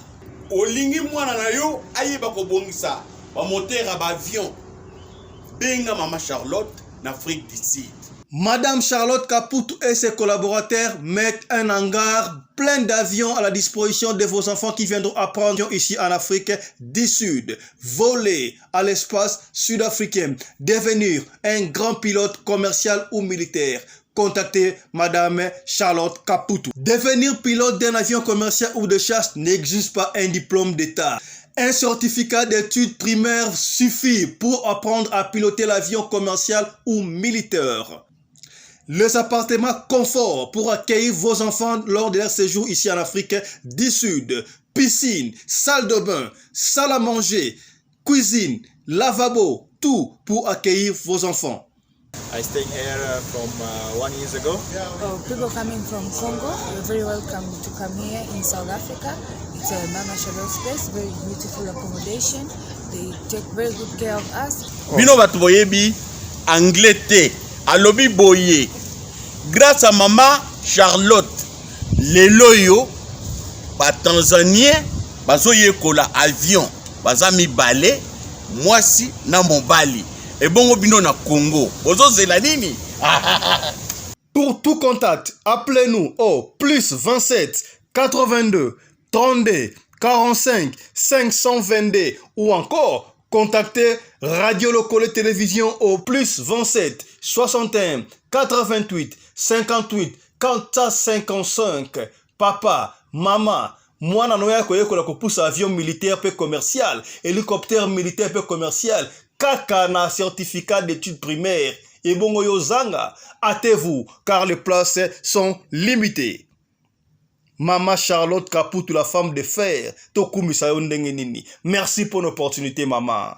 olingi mwana na yo ayeba kobongisa bamoteur ya baavion, benga mama Charlotte na Afrique du Sud. Madame Charlotte Caputo et ses collaborateurs mettent un hangar plein d'avions à la disposition de vos enfants qui viendront apprendre ici en Afrique du Sud, voler à l'espace sud-africain, devenir un grand pilote commercial ou militaire. Contactez Madame Charlotte Caputo. Devenir pilote d'un avion commercial ou de chasse n'exige pas un diplôme d'État. Un certificat d'études primaires suffit pour apprendre à piloter l'avion commercial ou militaire. Les appartements confort pour accueillir vos enfants lors de leur séjour ici en Afrique du Sud. Piscine, salle de bain, salle à manger, cuisine, lavabo, tout pour accueillir vos enfants. I stay here from 1 years ago. Oh, people coming from Congo, you're very welcome to come here in South Africa. It's a Mama Charlotte's place, very beautiful accommodation. They take very good care of us. Bino bato boyebi anglais te, alobi boye: grâce à mama Charlotte, lelo oyo batanzanien bazoyekola avion, baza mibale, mwasi na mobali. Ebongo bino na Congo bozozela nini? Pour tout contact, appelez-nous au plus 27 82 32 45 522 ou encore contactez Radio Locole Télévision au plus 27 61 88 58 455. Papa, maman, mwana no ya koyekola kopusa avion militaire pe commercial, hélicoptère militaire pe commercial, kaka na certificat d'études primaires. Ebongo yo zanga, hâtez-vous car les places sont limitées. Mama Charlotte Kaputu, la femme de fer, tokumisa yo ndenge nini. Merci pour l'opportunité, maman.